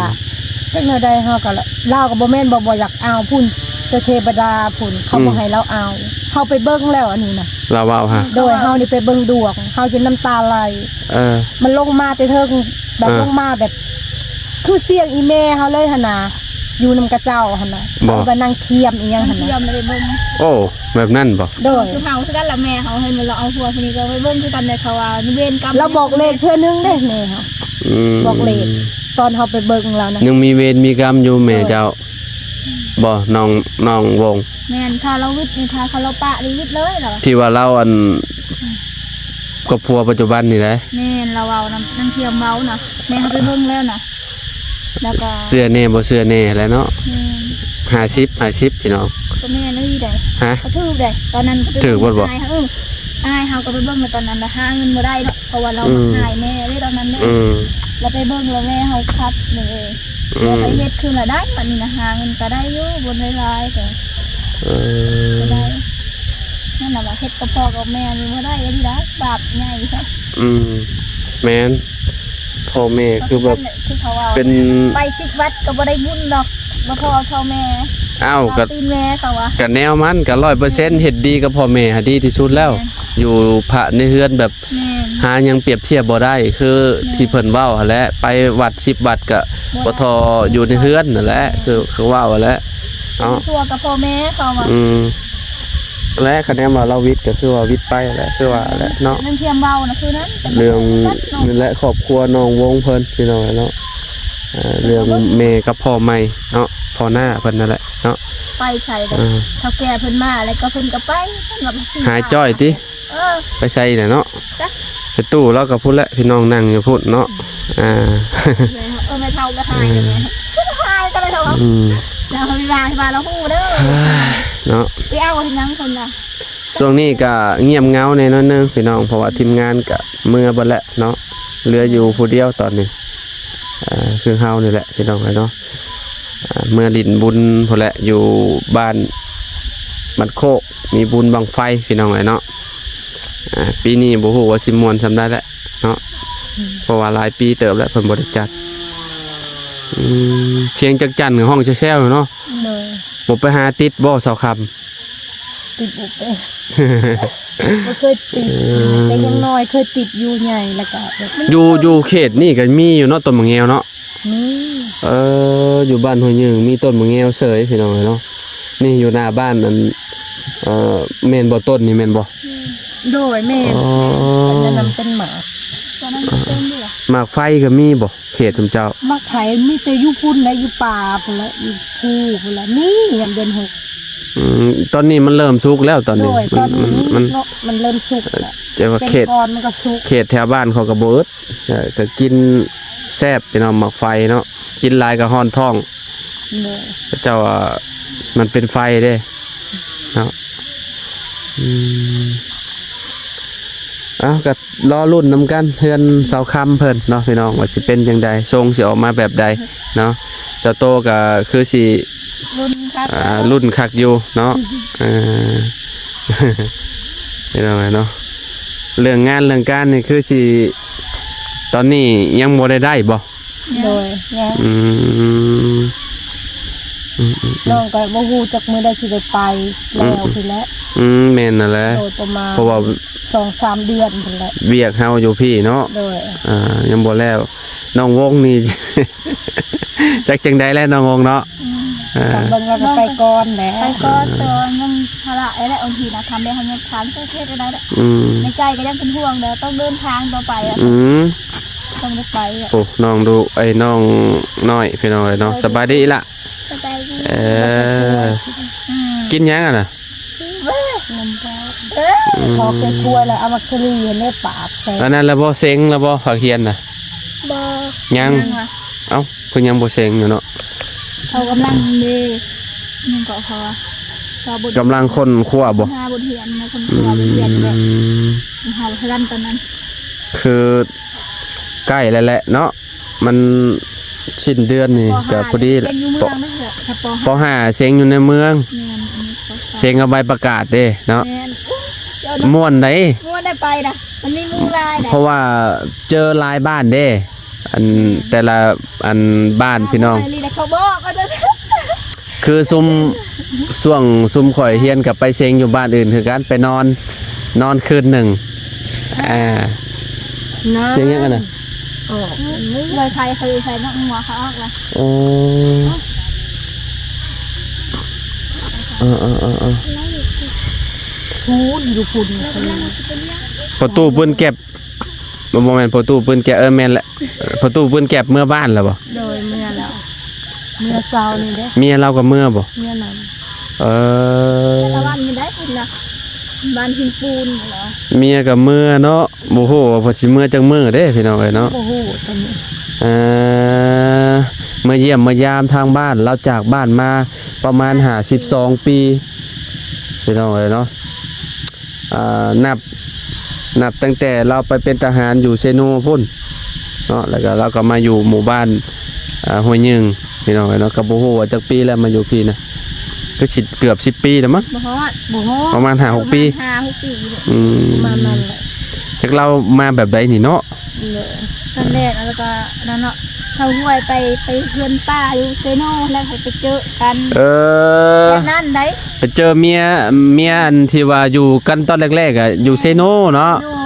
ຈັກແນວໃດເຮົາກໍ ລາວກໍບໍ່ແມ່ນວ່າບໍ່ຢາກເອົາພຸ້ນ ແຕ່ເທວະດາພຸ້ນ ເຂົາ ອືມ ບໍ່ໃຫ້ລາວເອົາ ເຮົາໄປເບິ່ງແລ້ວອັນນີ້ນະ ລາວເວົ້າຫະ ໂດຍ ເຮົານີ້ໄປເບິ່ງດວງ ເຮົາຈົນນ້ຳຕາໄຫຼ ເອີ ມັນລົງມາແຕ່ເທິງ ແບບ ເອີ ລົງມາແບບ ຄືສຽງອີ່ແມ່ເຮົາເລີຍຫັ້ນນະ ຢູ່ນຳຂະເຈົ້າຫັ້ນນະ ບໍ່ ເຂົາກໍນັ່ງຄຽມອີ່ຫຍັງຫັ້ນນະ ຄຽມເລີຍໄປເບິ່ງ ໂອ້ ແບບນັ້ນບໍ່ ໂດຍ ຄືເຮົາຄືກັນລະ ແມ່ເຮົາເຫັນວ່າລາວເອົາຜົວຜູ້ນີ້ກໍໄປເບິ່ງຄືກັນແຫຼະ ເຂົາວ່າເວນກຳ ລາວບອກເລກເທື່ອໜຶ່ງເດ້ແມ່ເຮົາ ອືມ ບອກເລກ ຕອນເຮົາໄປເບິ່ງລາວນະ ຍັງມີເວນມີກຳຢູ່ແມ່ເຈົ້າ ບໍ່ ນ້ອງ ນ້ອງວົງ ແມ່ນ ຖ້າລາວວິດນີ້ ຖ້າເຂົາລາວປະນີ້ວິດເລີຍລາວ ທີ່ວ່າລາວ ອັນ ຄອບຄົວປັດຈຸບັນນີ້ໃດ ແມ່ນ ລາວເວົ້ານຳ ນາງຄຽມເວົ້ານະ ແມ່ເຮົາໄປເບິ່ງແລ້ວນະ ແລ້ວກໍ ເຊື່ອແດ່ບໍ່ເຊື່ອແດ່ແຫຼະເນາະ ແມ່ນ ຫ້າສິບ ຫ້າສິບ ພີ່ນ້ອງ ກໍແມ່ນອີ່ຫຼີໃດ ຮະ ກໍຖືກໃດ ຕອນນັ້ນກໍຖືກ ບໍ່ ອ້າຍເຮົາ ເອີ ອ້າຍເຮົາກໍໄປເບິ່ງ ແລ້ວຕອນນັ້ນນະຫາເງິນບໍ່ໄດ້ເນາະ ເພາະວ່າລາວ ອືມ ມັກຫາຍແມ່ເດ້ຕອນນັ້ນເດ້ ອືມ ລາວໄປເບິ່ງແລ້ວແມ່ເຮົາຄັດນີ້ເອງ ອືມ ລາວໄປເຮັດຄືລະໄດ້ ບັດນີ້ນະຫາເງິນກໍໄດ້ຢູ່ ບໍ່ໄດ້ຫຼາຍກໍ ເອີ ກໍໄດ້ ນັ້ນລະວ່າເຮັດກັບພໍ່ກັບແມ່ນີ້ບໍ່ໄດ້ອີ່ຫຼີໃດ ບາບໃຫຍ່ ອືມ ແມ່ນ ພໍ່ແມ່ຄືແບບ ຄືເຂົາເວົ້າ ເປັນ ໄປສິບວັດກໍບໍ່ໄດ້ບຸນດອກ ບໍ່ພໍພໍ່ແມ່ ອ້າວ ກໍຕີນແມ່ເຂົາວ່າ ກໍແນວມັນ ກໍຮ້ອຍເປີເຊັນ ອືມ ເຮັດດີກັບພໍ່ແມ່ຫາດີທີ່ສຸດແລ້ວ ແມ່ນ ຢູ່ພະໃນເຮືອນແບບ ແມ່ນ ຫາຫຍັງປຽບທຽບບໍ່ໄດ້ ຄື ແມ່ນ ທີ່ເພິ່ນເວົ້າຫັ້ນແຫຼະ ໄປວັດສິບວັດກໍ ບໍ່ ບໍ່ທໍ່ຢູ່ໃນເຮືອນຫັ້ນແຫຼະ ແມ່ນ ຄື ຄືເວົ້າຫັ້ນແຫຼະ ເນາະ ຊົ່ວກັບພໍ່ແມ່ເຂົາວ່າ ອືມ ແລະ ຄະແນນວ່າລາວວິດກໍຄືວ່າວິດໄປແຫຼະ ຄືວ່າແຫຼະເນາະ ເລື່ອງທຽມເວົ້ານະຄືນັ້ນ ເລື່ອງນີ້ແຫຼະ ຄອບຄົວນ້ອງວົງເພິ່ນ ພີ່ນ້ອງເນາະ ເອີ ເລື່ອງແມ່ກັບພໍ່ໃໝ່ເນາະ ພໍ່ໜ້າເພິ່ນນັ້ນແຫຼະເນາະ ໄປໃສແລ້ວ ເອີ ເຖົ້າແກ່ເພິ່ນມາແລ້ວກໍເພິ່ນກໍໄປ ເພິ່ນວ່າ ຫາຍຈ້ອຍຕິ ເອີ ໄປໃສແຫຼະເນາະ ຈັກ ໄປຕູ້ລາວກໍພຸ້ນແຫຼະ ພີ່ນ້ອງນັ່ງຢູ່ພຸ້ນເນາະ ອືມ ອ່າ ແລ້ວ ແມ່ເຖົ້າກໍຫາຍແລ້ວແມ່ ຄືຫາຍກໍໄດ້ເຖົ້າ ອືມ ແລ້ວເຮົາວ່າ ວ່າລາວຮູ້ເດີ ເນາະ ໄປເອົາເຮັດຫຍັງເພິ່ນນະ ຊ່ວງນີ້ກໍງຽບເຫງົາແດ່ໜ້ອຍໜຶ່ງພີ່ນ້ອງ ເພາະວ່າທີມງານກໍເມືອເບິດແລ້ວເນາະ ເຫຼືອຢູ່ຜູ້ດຽວຕອນນີ້ ອ່າ ຄືເຮົານີ້ແຫຼະພີ່ນ້ອງເອີຍເນາະ ອ່າ ເມືອຫຼິ້ນບຸນພຸ້ນແຫຼະ ຢູ່ບ້ານ ບ້ານໂຄກ ມີບຸນບັ້ງໄຟພີ່ນ້ອງເອີຍເນາະ ອ່າ ປີນີ້ບໍ່ຮູ້ວ່າຊິມ່ວນສ່ຳໃດແຫຼະເນາະ ເພາະວ່າຫຼາຍປີເຕີບແລ້ວເພິ່ນບໍ່ໄດ້ຈັດ ອືມ ສຽງຈັກຈັ່ນກໍຮ້ອງແຊວໆເນາະ ໂດຍ ບໍ່ໄປຫາຕິດບໍ່ ສາວຄຳ? ຕິດບໍ່ເປັນ ບໍ່ເຄີຍຕິດ ເອີ ແຕ່ຍັງນ້ອຍເຄີຍຕິດຢູ່ ໃຫຍ່ແລ້ວກໍແບບ ຢູ່ ຢູ່ເຂດນີ້ກໍມີຢູ່ເນາະ ຕົ້ນໝາກແງວເນາະ ມີ ເອີ ຢູ່ບ້ານຫ້ວຍຍຶງມີຕົ້ນໝາກແງວເສີຍພີ່ນ້ອງເອີຍເນາະ ນີ້ຢູ່ໜ້າບ້ານ ອັນ ເອີ ແມ່ນບໍ່ ຕົ້ນນີ້ແມ່ນບໍ່? ໂດຍ ແມ່ນ ອໍ ອັນນັ້ນນຳເປັນໝາກ ຕອນນັ້ນເປັນຢູ່ ໝາກໄຟກໍມີບໍ່ ເຂດຊຸມເຈົ້າ? ໝາກໄຟມີແຕ່ຢູ່ພຸ້ນແຫຼະ ຢູ່ປ່າພຸ້ນແຫຼະ ຢູ່ພູພຸ້ນແຫຼະ ມີຍາມເດືອນຫົກ ອືມ ຕອນນີ້ມັນເລີ່ມສຸກແລ້ວ ຕອນນີ້ ໂດຍ ມັນ ຕອນນີ້ ມັນ ມັນເລີ່ມສຸກແລ້ວ ແຕ່ວ່າເຂດ ແຕ່ກ່ອນມັນກໍສຸກ ເຂດແຖວບ້ານເຂົາກໍບໍ່ອຶດ ເອີ ກໍກິນແຊບພີ່ນ້ອງ ໝາກໄຟເນາະ ກິນຫຼາຍກໍຮ້ອນທ້ອງ ໂດຍ ເຂົາເຈົ້າວ່າມັນເປັນໄຟເດ້ເນາະ ອືມ ເອົ້າ ກໍ ລໍລຸ້ນນຳກັນ ເຮືອນສາວຄຳເພິ່ນເນາະພີ່ນ້ອງ ວ່າຊິເປັນຈັ່ງໃດ ຊົງຊິອອກມາແບບໃດເນາະ ເຈົ້າໂຕກໍຄືຊິ ລຸ້ນຄັກ ອ່າ ລຸ້ນຄັກຢູ່ເນາະ ເອີ ພີ່ນ້ອງເອີຍເນາະ ເລື່ອງງານເລື່ອງການນີ້ຄືຊິ ຕອນນີ້ຍັງບໍ່ໄດ້ໄດ້ບໍ່? ໂດຍ ຍັງ ອືມ ອືມໆໆ ນ້ອງກໍບໍ່ຮູ້ຈັກມື້ໃດຊິໄດ້ໄປ ອືມ ແລ້ວພຸ້ນແຫຼະ ອືມ ແມ່ນຫັ້ນແຫຼະ ໂດຍ ປະມານ ເພາະວ່າ ສອງສາມເດືອນພຸ້ນແຫຼະ ວຽກເຮົາຢູ່ພີ້ເນາະ ໂດຍ ອ່າ ຍັງບໍ່ແລ້ວ ນ້ອງວົງນີ້ ຈັກຈັ່ງໃດແຫຼະນ້ອງວົງເນາະ ອືມ ເອີ ເບິ່ງແລ້ວກໍໄປກ່ອນແຫຼະ ໄປກ່ອນ ເອີ ແຕ່ວ່າຍັງພາລະແຫຼະ ບາງທີນະ ທຳໄດ້ເຮົາຍັງທຳ ເຮັດໄດ້ແຫຼະ ອືມ ໃນໃຈກໍຍັງເປັນຫ່ວງເດີ ຕ້ອງເດີນທາງຕໍ່ໄປອະ ອືມ ຕ້ອງໄດ້ໄປອະ ໂອ້ ນ້ອງດຸ ເອີຍ ນ້ອງນ້ອຍ ພີ່ນ້ອງເອີຍເນາະ ໂດຍ ສະບາຍດີອີ່ຫຼ້າ ສະບາຍດີ ເອີ ອືມ ກິນຫຍັງຫັ້ນນະ? ນ້ຳເຈົ້າ ເອີ ອືມ ພໍເປັນຖ້ວຍແລ້ວ ເອົາມາຄະລີໃຫ້ແມ່ປາກໃສ່ ອັນນັ້ນລະບໍ່ ເສັງລະບໍ່ ພາກຮຽນນະ? ບໍ່ ຍັງ ຍັງຫວາ ເອົ້າ ຄືຍັງບໍ່ເສັງຢູ່ເນາະ? ເຂົາກຳລັງເດ ຍັງເກາະເຂົາວ່າ ເຂົາບົດ ກຳລັງຄົ້ນຄວ້າບໍ່? ຫາບົດຮຽນນະ ຄົ້ນຄວ້າ ອືມ ບົດຮຽນແບບ ເຮົາເຮັດຕອນນັ້ນ ຄືໃກ້ແລ້ວແຫຼະເນາະ ມັນສິ້ນເດືອນນີ້ກໍພໍດີແຫຼະ ປ.ຫ້າ ເສັງຢູ່ໃນເມືອງ ແມ່ນ ອັນນີ້ ເສັງເອົາໃບປະກາດເດ້ເນາະ ແມ່ນ ມ່ວນໃດ໋ ມ່ວນໄດ້ໄປນະ ມັນມີໝູ່ຫຼາຍໃດ໋ ເພາະວ່າເຈີຫຼາຍບ້ານເດ້ ອັນ ແຕ່ລະ ອັນ ບ້ານພີ່ນ້ອງ ເຂົາບອກວ່າ ຄືຊຸມ ຊ່ວງຊຸມຂ້ອຍຮຽນກໍໄປເສັງຢູ່ບ້ານອື່ນຄືກັນ ໄປນອນ ນອນຄືນໜຶ່ງ ອ່າ ເສັງຫຍັງຫັ້ນນະ? ອອກ ອືມ ເລີຍໄປ ເຄີຍໃສ່ນອກຫົວເຂົາອອກລະ ໂອ້ ເອີໆໆໆ ພຸ້ນ ຢູ່ພຸ້ນ ປະຕູປືນແກັບ ບໍ່ ບໍ່ແມ່ນພໍ່ຕູ້ປືນແກະ ເອີ ແມ່ນແຫຼະ ພໍ່ຕູ້ປືນແກະເມືອບ້ານແລ້ວບໍ່? ໂດຍ ເມືອແລ້ວ ເມືອເຊົ້ານີ້ເດ້ ເມຍລາວກໍເມືອບໍ່? ເມຍນຳ ເອີ ແຕ່ລະວັນນີ້ໄດ້ພຸ້ນນະ ບ້ານຫີນປູນເນາະ ເມຍກໍເມືອເນາະ ບໍ່ຮູ້ວ່າເພິ່ນຊິເມືອຈັກມື້ເດ້ພີ່ນ້ອງເອີຍເນາະ ບໍ່ຮູ້ຕອນນີ້ ເອີ ມາຢ້ຽມມາຢາມທາງບ້ານ ລາວຈາກບ້ານມາປະມານຫ້າສິບສອງປີ ພີ່ນ້ອງເອີຍເນາະ ອ່າ ນັບ ນັບຕັ້ງແຕ່ລາວໄປເປັນທະຫານຢູ່ເຊໂນພຸ້ນເນາະ ແລ້ວກໍລາວກໍມາຢູ່ໝູ່ບ້ານ ອ່າ ຫ້ວຍຍຶງ ພີ່ນ້ອງເອີຍເນາະ ກໍບໍ່ຮູ້ວ່າຈັກປີແລ້ວມາຢູ່ພີ້ນະ ຄືຊິເກືອບສິບປີແລ້ວມັ້ງ ບໍ່ຮອດ ບໍ່ຮອດ ປະມານຫ້າຫົກປີ ປະມານຫ້າຫົກປີນີ້ແຫຼະ ອືມ ປະມານນັ້ນແຫຼະ ຈັກລາວມາແບບໃດນີ້ເນາະ ເອີ ຄັ້ງແລກ ແລ້ວກໍນັ້ນເນາະ ເຂົາຫ້ວຍໄປ ໄປເຮືອນປ້າຢູ່ເຊໂນ ແລ້ວໄປເຈີກັນ ເອີ ແບບນັ້ນໃດ ໄປເຈີເມຍ ເມຍອັນທີ່ວ່າຢູ່ກັນຕອນແລກໆ ອະ ຢູ່ເຊໂນເນາະ ໂດຍ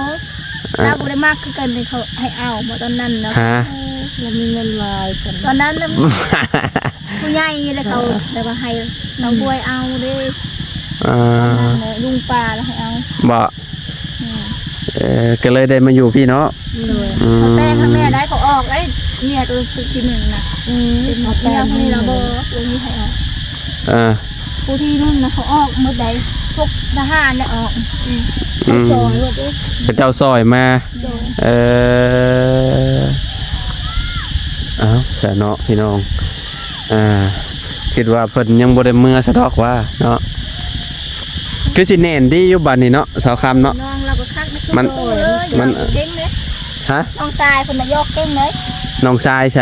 ອ່າ ລາວບໍ່ໄດ້ມັກຄືກັນ ເຂົາໃຫ້ເອົາບໍ່ຕອນນັ້ນນະ ຮະ ເອີ ລາວມີເງິນຫຼາຍ ຕອນນັ້ນນະ ຜູ້ໃຫຍ່ແລ້ວເຂົາແບບວ່າໃຫ້ລາວຫ້ວຍເອົາເດ້ ອ່າ ຕອນນັ້ນນະ ລຸງປ້າລາວໃຫ້ເອົາ ບໍ່ ອືມ ເອີ ກໍເລີຍໄດ້ມາຢູ່ພີ້ເນາະ ໂດຍ ອືມ ເຂົາແຕ່ງໃຫ້ແມ່ໄດ້ ເຂົາອອກໄດ້ ເມຍໂຕທີ່ໜຶ່ງນະ ອືມ ເປັນເມຍຜູ້ນີ້ລະບໍ່ ບໍ່ມີໃຜອອກ ອ່າ ຜູ້ທີ່ໜຶ່ງນະ ເຂົາອອກໝົດໃດ ພວກທະຫານໄດ້ອອກ ອືມ ອືມ ເຂົາຊ່ອຍໝົດເດ້ ເຂົາເຈົ້າຊ່ອຍມາ ໂດຍ ເອີ ເອົ້າ ສ ແຫຼະເນາະພີ່ນ້ອງ. ອ່າ ຄິດວ່າເພິ່ນຍັງບໍ່ໄດ້ເມືອຊະດອກວ່າເນາະ. ຄືຊິແໜ້ນດີຢູ່ບາດນີ້ເນາະ ສາວຄຳເນາະ. ນ້ອງລາວກໍຄັກໃນ ມັນ ປະຕູເລີຍ ມັນ ຢອກເກັ່ງເດ້. ຮະ? ນ້ອງຊາຍເພິ່ນນະຢອກເກັ່ງເດ້. ນ້ອງຊາຍໃສ?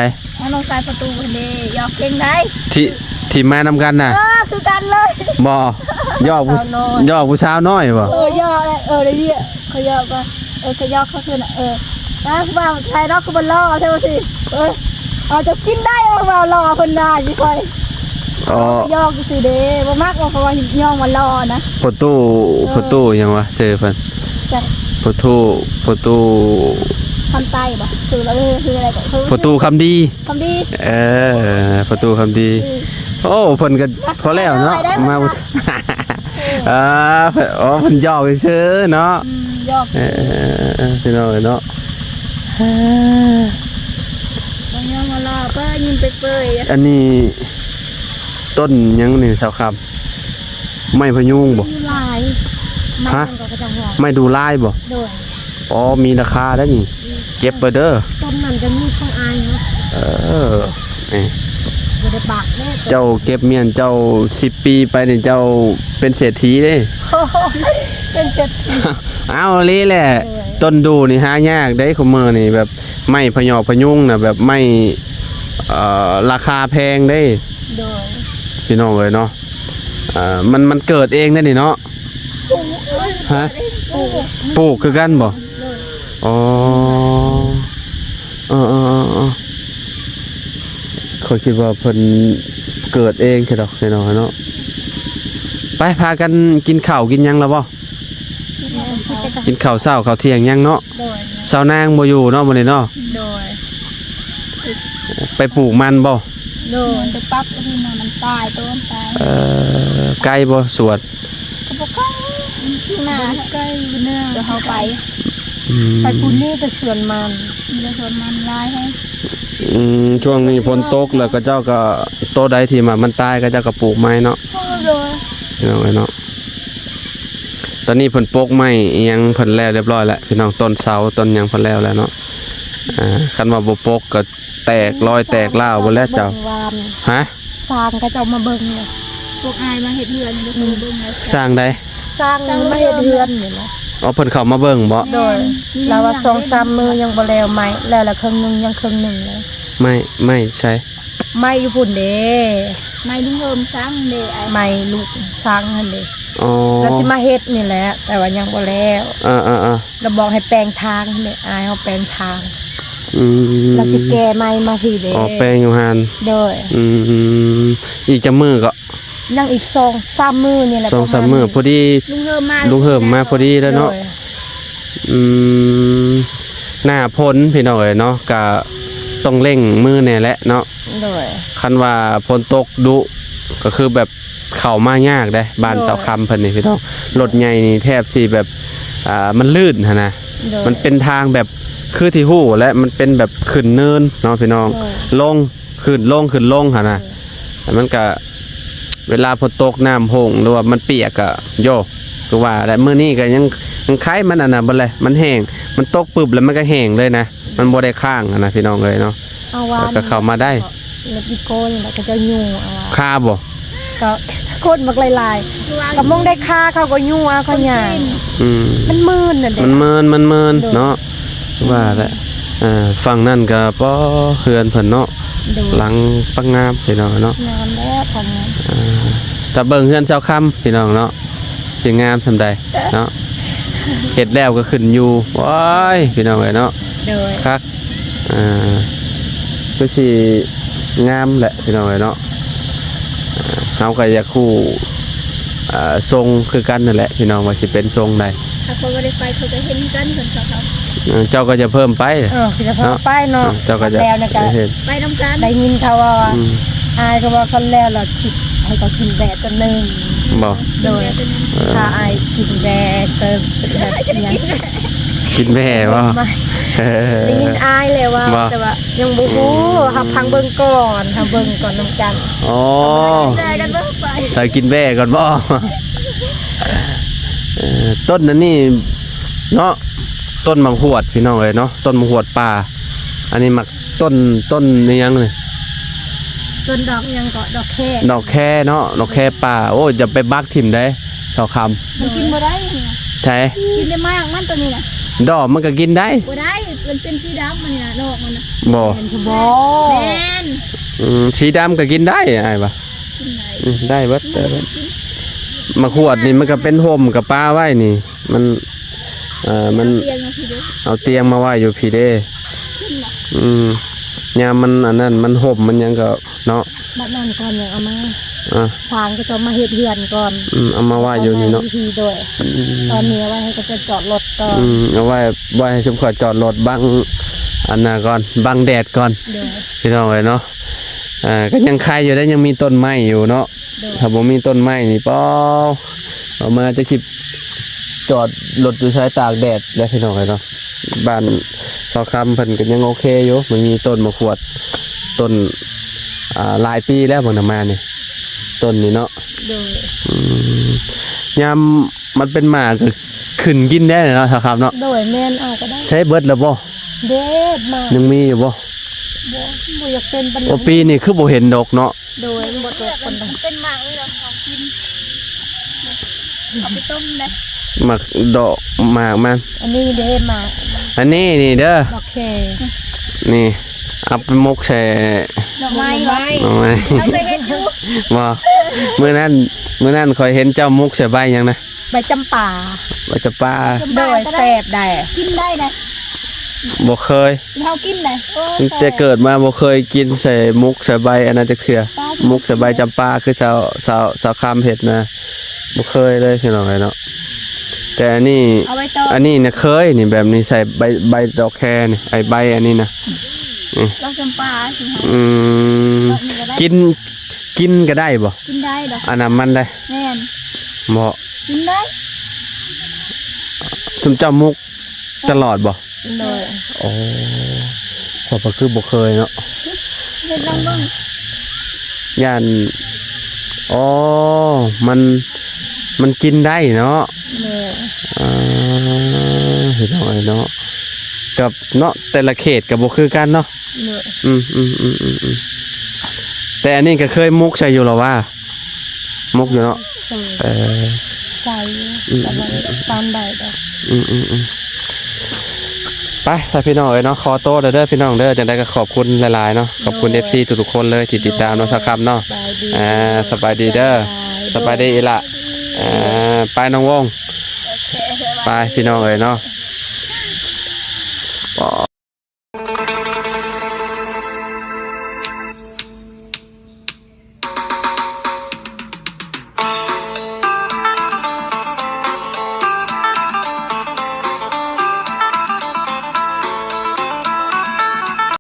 ນ້ອງຊາຍປະຕູເພິ່ນເດ້ ຢອກເກັ່ງໄດ໋. ທີ່ ທີ່ມານຳກັນນະ? ເອີ ຄືກັນເລີຍ. ບໍ່? ຢອກຜູ້ ສາວນ້ອຍ ຢອກຜູ້ສາວນ້ອຍບໍ່? ເອີ ຢອກແຫຼະ. ເອີ ໄດ້ວຽກ ຂ້ອຍຢອກກ່ອນ. ເອີ ຂ້ອຍຢອກເຂົາຄືນະ. ເອີ ນາ ຜູ້ບ່າວໄທເນາະ ຄືບໍ່ຫຼໍ່ແທ້ວ່າຊີ້. ເອີ ເອົາ ເຈົ້າກິນໄດ້ ເອົາ ຜູ້ບ່າວຫຼໍ່ເພິ່ນວ່າຊິຂ້ອຍ. ອໍ ຢອກຊື່ໆເດ້ ບໍ່ມັກວ່າ ເພາະວ່າຍ້ອງວ່າຫຼໍ່ນະ. ພໍ່ຕູ້ ເອີ ພໍ່ຕູ້ຫຍັງວະ ຊື່ເພິ່ນ? ຈັກ ພໍ່ຕູ້ ພໍ່ຕູ້ ຄຳໄຕບໍ່? ຊື່ລາວ ເອີ ຊື່ອະໄລກໍ ພໍ່ຕູ້ຄຳດີ. ຄຳດີ ເອີ ພໍ່ຕູ້ຄຳດີ. ອືມ ໂອ້ ເພິ່ນກໍພໍແລ້ວເນາະ ມາ ເອີ ເອີ ເອີ ອໍ ເພິ່ນຢອກຊື່ເນາະ. ອືມ ຢອກ ເອີ ເອີ ເອີ ເອີ ພີ່ນ້ອງເອີຍເນາະ. ເອີ ບໍ່ຍອມມາລອ ເປີ້ຍຍິງເປີຍໆ. ອັນນີ້ຕົ້ນຫຍັງນີ້ສາວຄຳ? ໄມ້ພະຍຸງບໍ່? ມີຫຼາຍ. ຮະ? ໄມ້ຫຍັງກໍເຂົາເຈົ້າຮ້ອງ ໄມ້ດູລາຍບໍ່? ໂດຍ. ອໍ ມີລາຄາໄດ໋ນີ້. ອືມ ເກັບໄວ້ເດີ. ຕົ້ນນັ້ນຈະມີຂອງອ້າຍເນາະ. ເອີ ນີ້ ບໍ່ໄດ້ບາກເດ້. ເຈົ້າເກັບມ້ຽນເຈົ້າສິບປີໄປນີ້ ເຈົ້າເປັນເສດຖີເດ້. ເປັນເສດຖີ. ເອົາ ອີ່ຫຼີແຫຼະ. ໂດຍ. ຕົ້ນດູນີ້ຫາຍາກເດ້ ຄຸມື້ນີ້ ແບບໄມ້ພະຍອກພະຍຸງນະ ແບບໄມ້ ເອີ ລາຄາແພງເດ້. ໂດຍ. ພີ່ນ້ອງເອີຍເນາະ ເອີ ມັນ ມັນເກີດເອງເດ້ນີ້ເນາະ. ຮະ? ປູກຄືກັນບໍ່? ອໍ ເອີໆໆໆ ຂ້ອຍຄິດວ່າເພິ່ນເກີດເອງຊະດອກພີ່ນ້ອງເນາະ. ໄປ ພາກັນກິນເຂົ້າກິນຫຍັງແລ້ວບໍ່? ກິນເຂົ້າເຊົ້າເຂົ້າທ່ຽງຍັງເນາະ. ໂດຍ. ຊາວນາງບໍ່ຢູ່ເນາະມື້ນີ້ເນາະ. ໂດຍ. ໄປປູກມັນບໍ່? ໂດຍ. ໄປປັກທີ່ມັນ ມັນຕາຍ ໂຕມັນຕາຍ. ເອີ ໄກບໍ່ສວນ? ກໍບໍ່ໄກ ມັນຢູ່ໜ້າ ໄກຢູ່ໜ້າ ດຽວເຮົາໄປ. ອືມ ໄປພຸ້ນມີແຕ່ສວນມັນ ມີແຕ່ສວນມັນຫຼາຍແຮງ. ອືມ ຊ່ວງນີ້ຝົນຕົກແລ້ວ ເຂົາເຈົ້າກໍ ໂຕໃດທີ່ວ່າມັນຕາຍ ເຂົາເຈົ້າກໍປູກໃໝ່ເນາະ. ໂດຍ. ພີ່ນ້ອງເອີຍເນາະ ຕອນນີ້ເພິ່ນປົກໄມ້ອີ່ຫຍັງເພິ່ນແລ້ວຮຽບຮ້ອຍແລ້ວ ພີ່ນ້ອງ. ຕົ້ນເສົາຕົ້ນຫຍັງເພິ່ນແລ້ວແລ້ວເນາະ. ອ່າ ຄັນວ່າບໍ່ປົກກໍ ແຕກລອຍແຕກລ້າວເບິດແລ້ວເຈົ້າ. ເບິ່ງວານ ຮະ? ຊ່າງເຂົາເຈົ້າມາເບິ່ງເລີຍ. ພວກອ້າຍມາເຮັດເຮືອນຢູ່ ອືມ ເບິ່ງແລ້ວ. ຊ່າງໃດ? ຊ່າງມາເຮັດເຮືອນນີ້ນະ. ອໍ ເພິ່ນເຂົ້າມາເບິ່ງບໍ່? ໂດຍ. ລາວວ່າສອງສາມມື້ຍັງບໍ່ແລ້ວ ໄມ້ແລ້ວລະເຄິ່ງໜຶ່ງ ຍັງເຄິ່ງໜຶ່ງເລີຍ. ໄມ້ ໄມ້ໃສ? ໄມ້ຢູ່ພຸ້ນເດ້ ໄມ້ລຸງເຮີມຊ່າງເດ້ ໄມ້ລຸງຊ່າງຫັ້ນເດ້. ອໍ ລາວຊິມາເຮັດນີ້ແຫຼະ ແຕ່ວ່າຍັງບໍ່ແລ້ວ. ເອີໆໆ ລາວບອກໃຫ້ແປງທາງເດ້ ອ້າຍເຮົາແປງທາງ. ອືມ ລາວຊິແກ່ໄມ້ມາພີ້ເດ້. ອໍ ແປງຢູ່ຫັ້ນ. ໂດຍ. ອືມ ອີກຈັກມື້ເກາະ? ຍັງອີກສອງສາມມື້ນີ້ແຫຼະ ສອງສາມມື້ ປະມານນີ້ ພໍດີ ລຸງເຮີມມາ ລຸງເຮີມມາພໍດີແລ້ວເນາະ. ໂດຍ. ອືມ ໜ້າຝົນພີ່ນ້ອງເອີຍເນາະ ກະຕ້ອງເລັ່ງມືແດ່ແຫຼະເນາະ. ໂດຍ. ຄັນວ່າຝົນຕົກດຸ ກໍຄືແບບເຂົ້າມາຍາກເດ້ ບ້ານ ໂດຍ ເສົາຄຳເພິ່ນນີ້ພີ່ນ້ອງ. ລົດໃຫຍ່ນີ້ແທບຊິແບບ ອ່າ ມັນລື່ນຫັ້ນນະ. ໂດຍ. ມັນເປັນທາງແບບ ຄືທີ່ຮູ້ແຫຼະ ມັນເປັນແບບຂຶ້ນເນີນເນາະພີ່ນ້ອງ. ໂດຍ. ລົງ ຂຶ້ນລົງ ຂຶ້ນລົງຫັ້ນນະ. ໂດຍ. ແລ້ວມັນກະ ເວລາຝົນຕົກນ້ຳຫົ່ງ ຫຼືວ່າມັນປຽກກະ ໂຢ ຄືວ່າແຫຼະ ມື້ນີ້ກະຍັງ ຍັງໄຄ ມັນອັນນັ້ນເບິດແຫຼະ ມັນແຫ້ງ ມັນຕົກປຶບແລ້ວມັນກະແຫ້ງເລີຍນະ. ມັນບໍ່ໄດ້ຄ້າງຫັ້ນນະພີ່ນ້ອງເອີຍເນາະ. ເອົາວ່າ ແລ້ວກໍເຂົ້າມາໄດ້ ເລັບອີໂກນີ້ແຫຼະ ເຂົາເຈົ້າຍູ້ເອົາວ່າ ຄາບໍ່? ກໍຄົນບັກຫຼາຍໆ ກໍມົງໄດ້ຄາ ເຂົາກໍຍູ້ເອົາ ເຂົາຍ່າງ. ອືມ ມັນມື່ນນັ້ນເດ້ ມັນມື່ນ ມັນມື່ນ ໂດຍ ເນາະ. ວ່າແຫຼະ ເອີ ຝັ່ງນັ້ນກໍ ປໍ ເຮືອນເພິ່ນເນາະ. ໂດຍ. ຫຼັງປັກງາມພີ່ນ້ອງເນາະ ງາມແລ້ວຂອງ ເອີ ຖ້າເບິ່ງເຮືອນຊາວຄຳພີ່ນ້ອງເນາະ ຊິງາມສ່ຳໃດເນາະ. ເຮັດແລ້ວກໍຂຶ້ນຢູ່ ໂອ້ຍ ພີ່ນ້ອງເອີຍເນາະ. ໂດຍ. ຄັກ ອ່າ ຄືຊິງາມແຫຼະພີ່ນ້ອງເອີຍເນາະ. ເຮົາກໍຢາກຮູ້ ອ່າ ຊົງຄືກັນນັ້ນແຫຼະພີ່ນ້ອງ ວ່າຊິເປັນຊົງໃດ. ຖ້າເຂົາບໍ່ໄດ້ໄປ ເຂົາກໍເຫັນຄືກັນ ເພິ່ນເຂົາ ເອີ ເຈົ້າກໍຈະເພີ່ມໄປ ເອີ ຈະເພີ່ມໄປເນາະ. ເຈົ້າກໍຈະ ແລ້ວນີ້ກໍເຫັນ ໄປນຳກັນ ໄດ້ຍິນເຂົາວ່າ ອືມ ອ້າຍກໍວ່າຄັນແລ້ວລະຄິດໃຫ້ເຂົາກິນແບຕົວໜຶ່ງ. ບໍ່? ໂດຍ. ຖ້າອ້າຍກິນແບກໍແບບຫຍັງ ກິນແບບໍ່? ໄດ້ຍິນອ້າຍແລ້ວວ່າ ບໍ່? ແຕ່ວ່າຍັງບໍ່ຮູ້. ອືມ ເຮົາຟັງເບິ່ງກ່ອນ ເຮົາເບິ່ງກ່ອນນຳກັນ. ອໍ ກິນແບກັນບໍ່ໄປ ຖ້າກິນແບກ່ອນບໍ່? ເອີ ຕົ້ນອັນນີ້ເນາະ ຕົ້ນໝາກຫວດພີ່ນ້ອງເອີຍເນາະ ຕົ້ນໝາກຫວດປ່າ. ອັນນີ້ໝາກ ຕົ້ນ ຕົ້ນອີ່ຫຍັງນີ້? ຕົ້ນດອກຫຍັງເກາະ ດອກແຄ ດອກແຄເນາະ ດອກແຄປ່າ. ໂອ້ ຢ່າໄປບັກຖິ້ມເດ້ ຊາວຄຳ. ມັນກິນບໍ່ໄດ້ນີ້ນະ. ໃສ? ກິນແຕ່ໝາກມັນໂຕນີ້ນະ. ດອກມັນກໍກິນໄດ້? ບໍ່ໄດ້ ມັນເປັນສີດຳອັນນີ້ນະ ດອກມັນນະ. ບໍ່ ແມ່ນບໍ່? ແມ່ນ. ອືມ ສີດຳກໍກິນໄດ້ ອ້າຍວ່າ. ກິນໄດ້. ອືມ ໄດ້ເບິດ ໄດ້ເບິດ. ມະຂວດນີ້ມັນກໍເປັນຮົ່ມ ກໍປະໄວ້ນີ້ ມັນ ເອີ ມັນ ເອົາຕຽງມາພີ້ເດ້ ເອົາຕຽງມາໄວ້ຢູ່ພີ້ເດ້. ຂຶ້ນບໍ່? ອືມ ຍາມມັນອັນນັ້ນ ມັນຮົ່ມ ມັນຫຍັງກໍເນາະ. ບັດນັ້ນກ່ອນຍັງເອົາມາ ອ່າ ສ້າງ ເຂົາເຈົ້າມາເຮັດເຮືອນກ່ອນ. ອືມ ເອົາມາໄວ້ຢູ່ນີ້ເນາະ. ເອົາມາໄວ້ຢູ່ພີ້ໂດຍ. ອືມ ຕອນນີ້ເອົາໄວ້ໃຫ້ເຂົາເຈົ້າຈອດລົດກ່ອນ. ອືມ ເອົາໄວ້ ໄວ້ໃຫ້ຊຸມເຂົາຈອດລົດ ບັງອັນນັ້ນກ່ອນ ບັງແດດກ່ອນ. ໂດຍ ພີ່ນ້ອງເອີຍເນາະ. ອ່າ ກໍຍັງໄຄຢູ່ເດ້ ຍັງມີຕົ້ນໄມ້ຢູ່ເນາະ. ໂດຍ ຖ້າບໍ່ມີຕົ້ນໄມ້ນີ້ ປ້ອ ອອກມາຈະຊິຈອດລົດຢູ່ໃສ ຕາກແດດແຫຼະ ພີ່ນ້ອງເອີຍເນາະ. ບ້ານຊາວຄຳເພິ່ນກໍຍັງໂອເຄຢູ່ ມັນມີຕົ້ນໝາກຂວດ ຕົ້ນ ອ່າ ຫຼາຍປີແລ້ວເບິ່ງນຳມານີ້ ຕົ້ນນີ້ເນາະ. ໂດຍ ອືມ ຍາມມັນເປັນໝາກກໍຂຶ້ນກິນໄດ້ເນາະ ຊາວຄຳເນາະ. ໂດຍ ແມ່ນ ເອົາກໍໄດ້. ໃຊ້ເບິດແລ້ວບໍ່? ເດ້ ໝາກ ຍັງມີຢູ່ບໍ່? ບໍ່ ບໍ່ຢາກເປັນປານໃດ. ໂອ້ ປີນີ້ຄືບໍ່ເຫັນດອກເນາະ. ໂດຍ ມັນບໍ່ຕົກປານໃດ. ເປັນໝາກນີ້ລະເຮົາກິນ ເອົາໄປຕົ້ມເດ້. ໝາກດອກໝາກມັນ ອັນນີ້ເດ້ໝາກ ອັນນີ້ນີ້ເດີ ດອກແຄ ນີ້ ເອົາໄປໝົກໃສ່ ດອກໄມ້ ດອກໄມ້ ດອກໄມ້ ເຮົາເຄີຍເຮັດຢູ່. ບໍ່ ມື້ນັ້ນ ມື້ນັ້ນຂ້ອຍເຫັນເຈົ້າໝົກໃສ່ໃບຫຍັງນະ? ໃບຈຳປາ ໃບຈຳປາ. ໂດຍ ແຊບໄດ໋ ກິນໄດ້ໄດ໋. ບໍ່ເຄີຍ ເຮົາກິນໄດ້. ໂອ້ ແຕ່ເກີດມາບໍ່ເຄີຍກິນໃສ່ໝົກໃສ່ໃບອັນນັ້ນຈັກເທື່ອ. ໝົກໃສ່ໃບຈຳປາຄືຊາວ ຊາວ ຊາວຄຳເຮັດນະ ບໍ່ເຄີຍເລີຍ ພີ່ນ້ອງເອີຍເນາະ. ແຕ່ອັນນີ້ ເອົາໄວ້ຕໍ່ ອັນນີ້ນະເຄີຍນີ້ ແບບນີ້ໃສ່ໃບ ໃບດອກແຄນີ້ ໄອ້ໃບອັນນີ້ນະ ນີ້ ດອກຈຳປາ. ອືມ ດອກນີ້ກໍໄດ້ ກິນ ກິນກໍໄດ້ບໍ່? ກິນໄດ້ດອກ ອັນນ້ຳມັນໄດ້. ແມ່ນ ບໍ່ ກິນໄດ້. ຊຸມເຈົ້າໝົກຕະຫຼອດບໍ່? ໂດຍ ໂອ້ ຂ້ອຍກໍຄືບໍ່ເຄີຍເນາະ. ເຮັດລອງເບິ່ງ ຢ້ານ ອໍ ມັນ ມັນກິນໄດ້ເນາະ. ໂດຍ ອ່າ ພີ່ນ້ອງເອີຍເນາະ ກັບເນາະ ແຕ່ລະເຂດກໍບໍ່ຄືກັນເນາະ. ໂດຍ ອືມ ອືມ ແຕ່ອັນນີ້ກໍເຄີຍໝົກໃສ່ຢູ່ລະວ່າ ໝົກຢູ່ເນາະ. ເອີ ເອີ ໃສ່ຢູ່ ອືມ ແຕ່ວ່າ ອືມ ຕອນໃດດອກ. ອືມ ອືມ ອືມ ໄປ ໄປ ພີ່ນ້ອງເອີຍເນາະ ຂໍໂຕແລ້ວເດີພີ່ນ້ອງເດີ. ຈັ່ງໃດກໍຂອບຄຸນຫຼາຍໆເນາະ ຂອບຄຸນ ໂດຍ ເອັຟຊີ ທຸກໆຄົນເລີຍທີ່ຕິດຕາມເນາະ ໂດຍ ຊາວຄຳເນາະ. ສະບາຍດີ ອ່າ ສະບາຍດີເດີ ສະບາຍດີ ສະບາຍດີອີ່ຫຼ້າ. ອ່າ ໄປ ນ້ອງວົງ ໂອເຄ ໄປ ພີ່ນ້ອງເອີຍເນາະ. ອໍ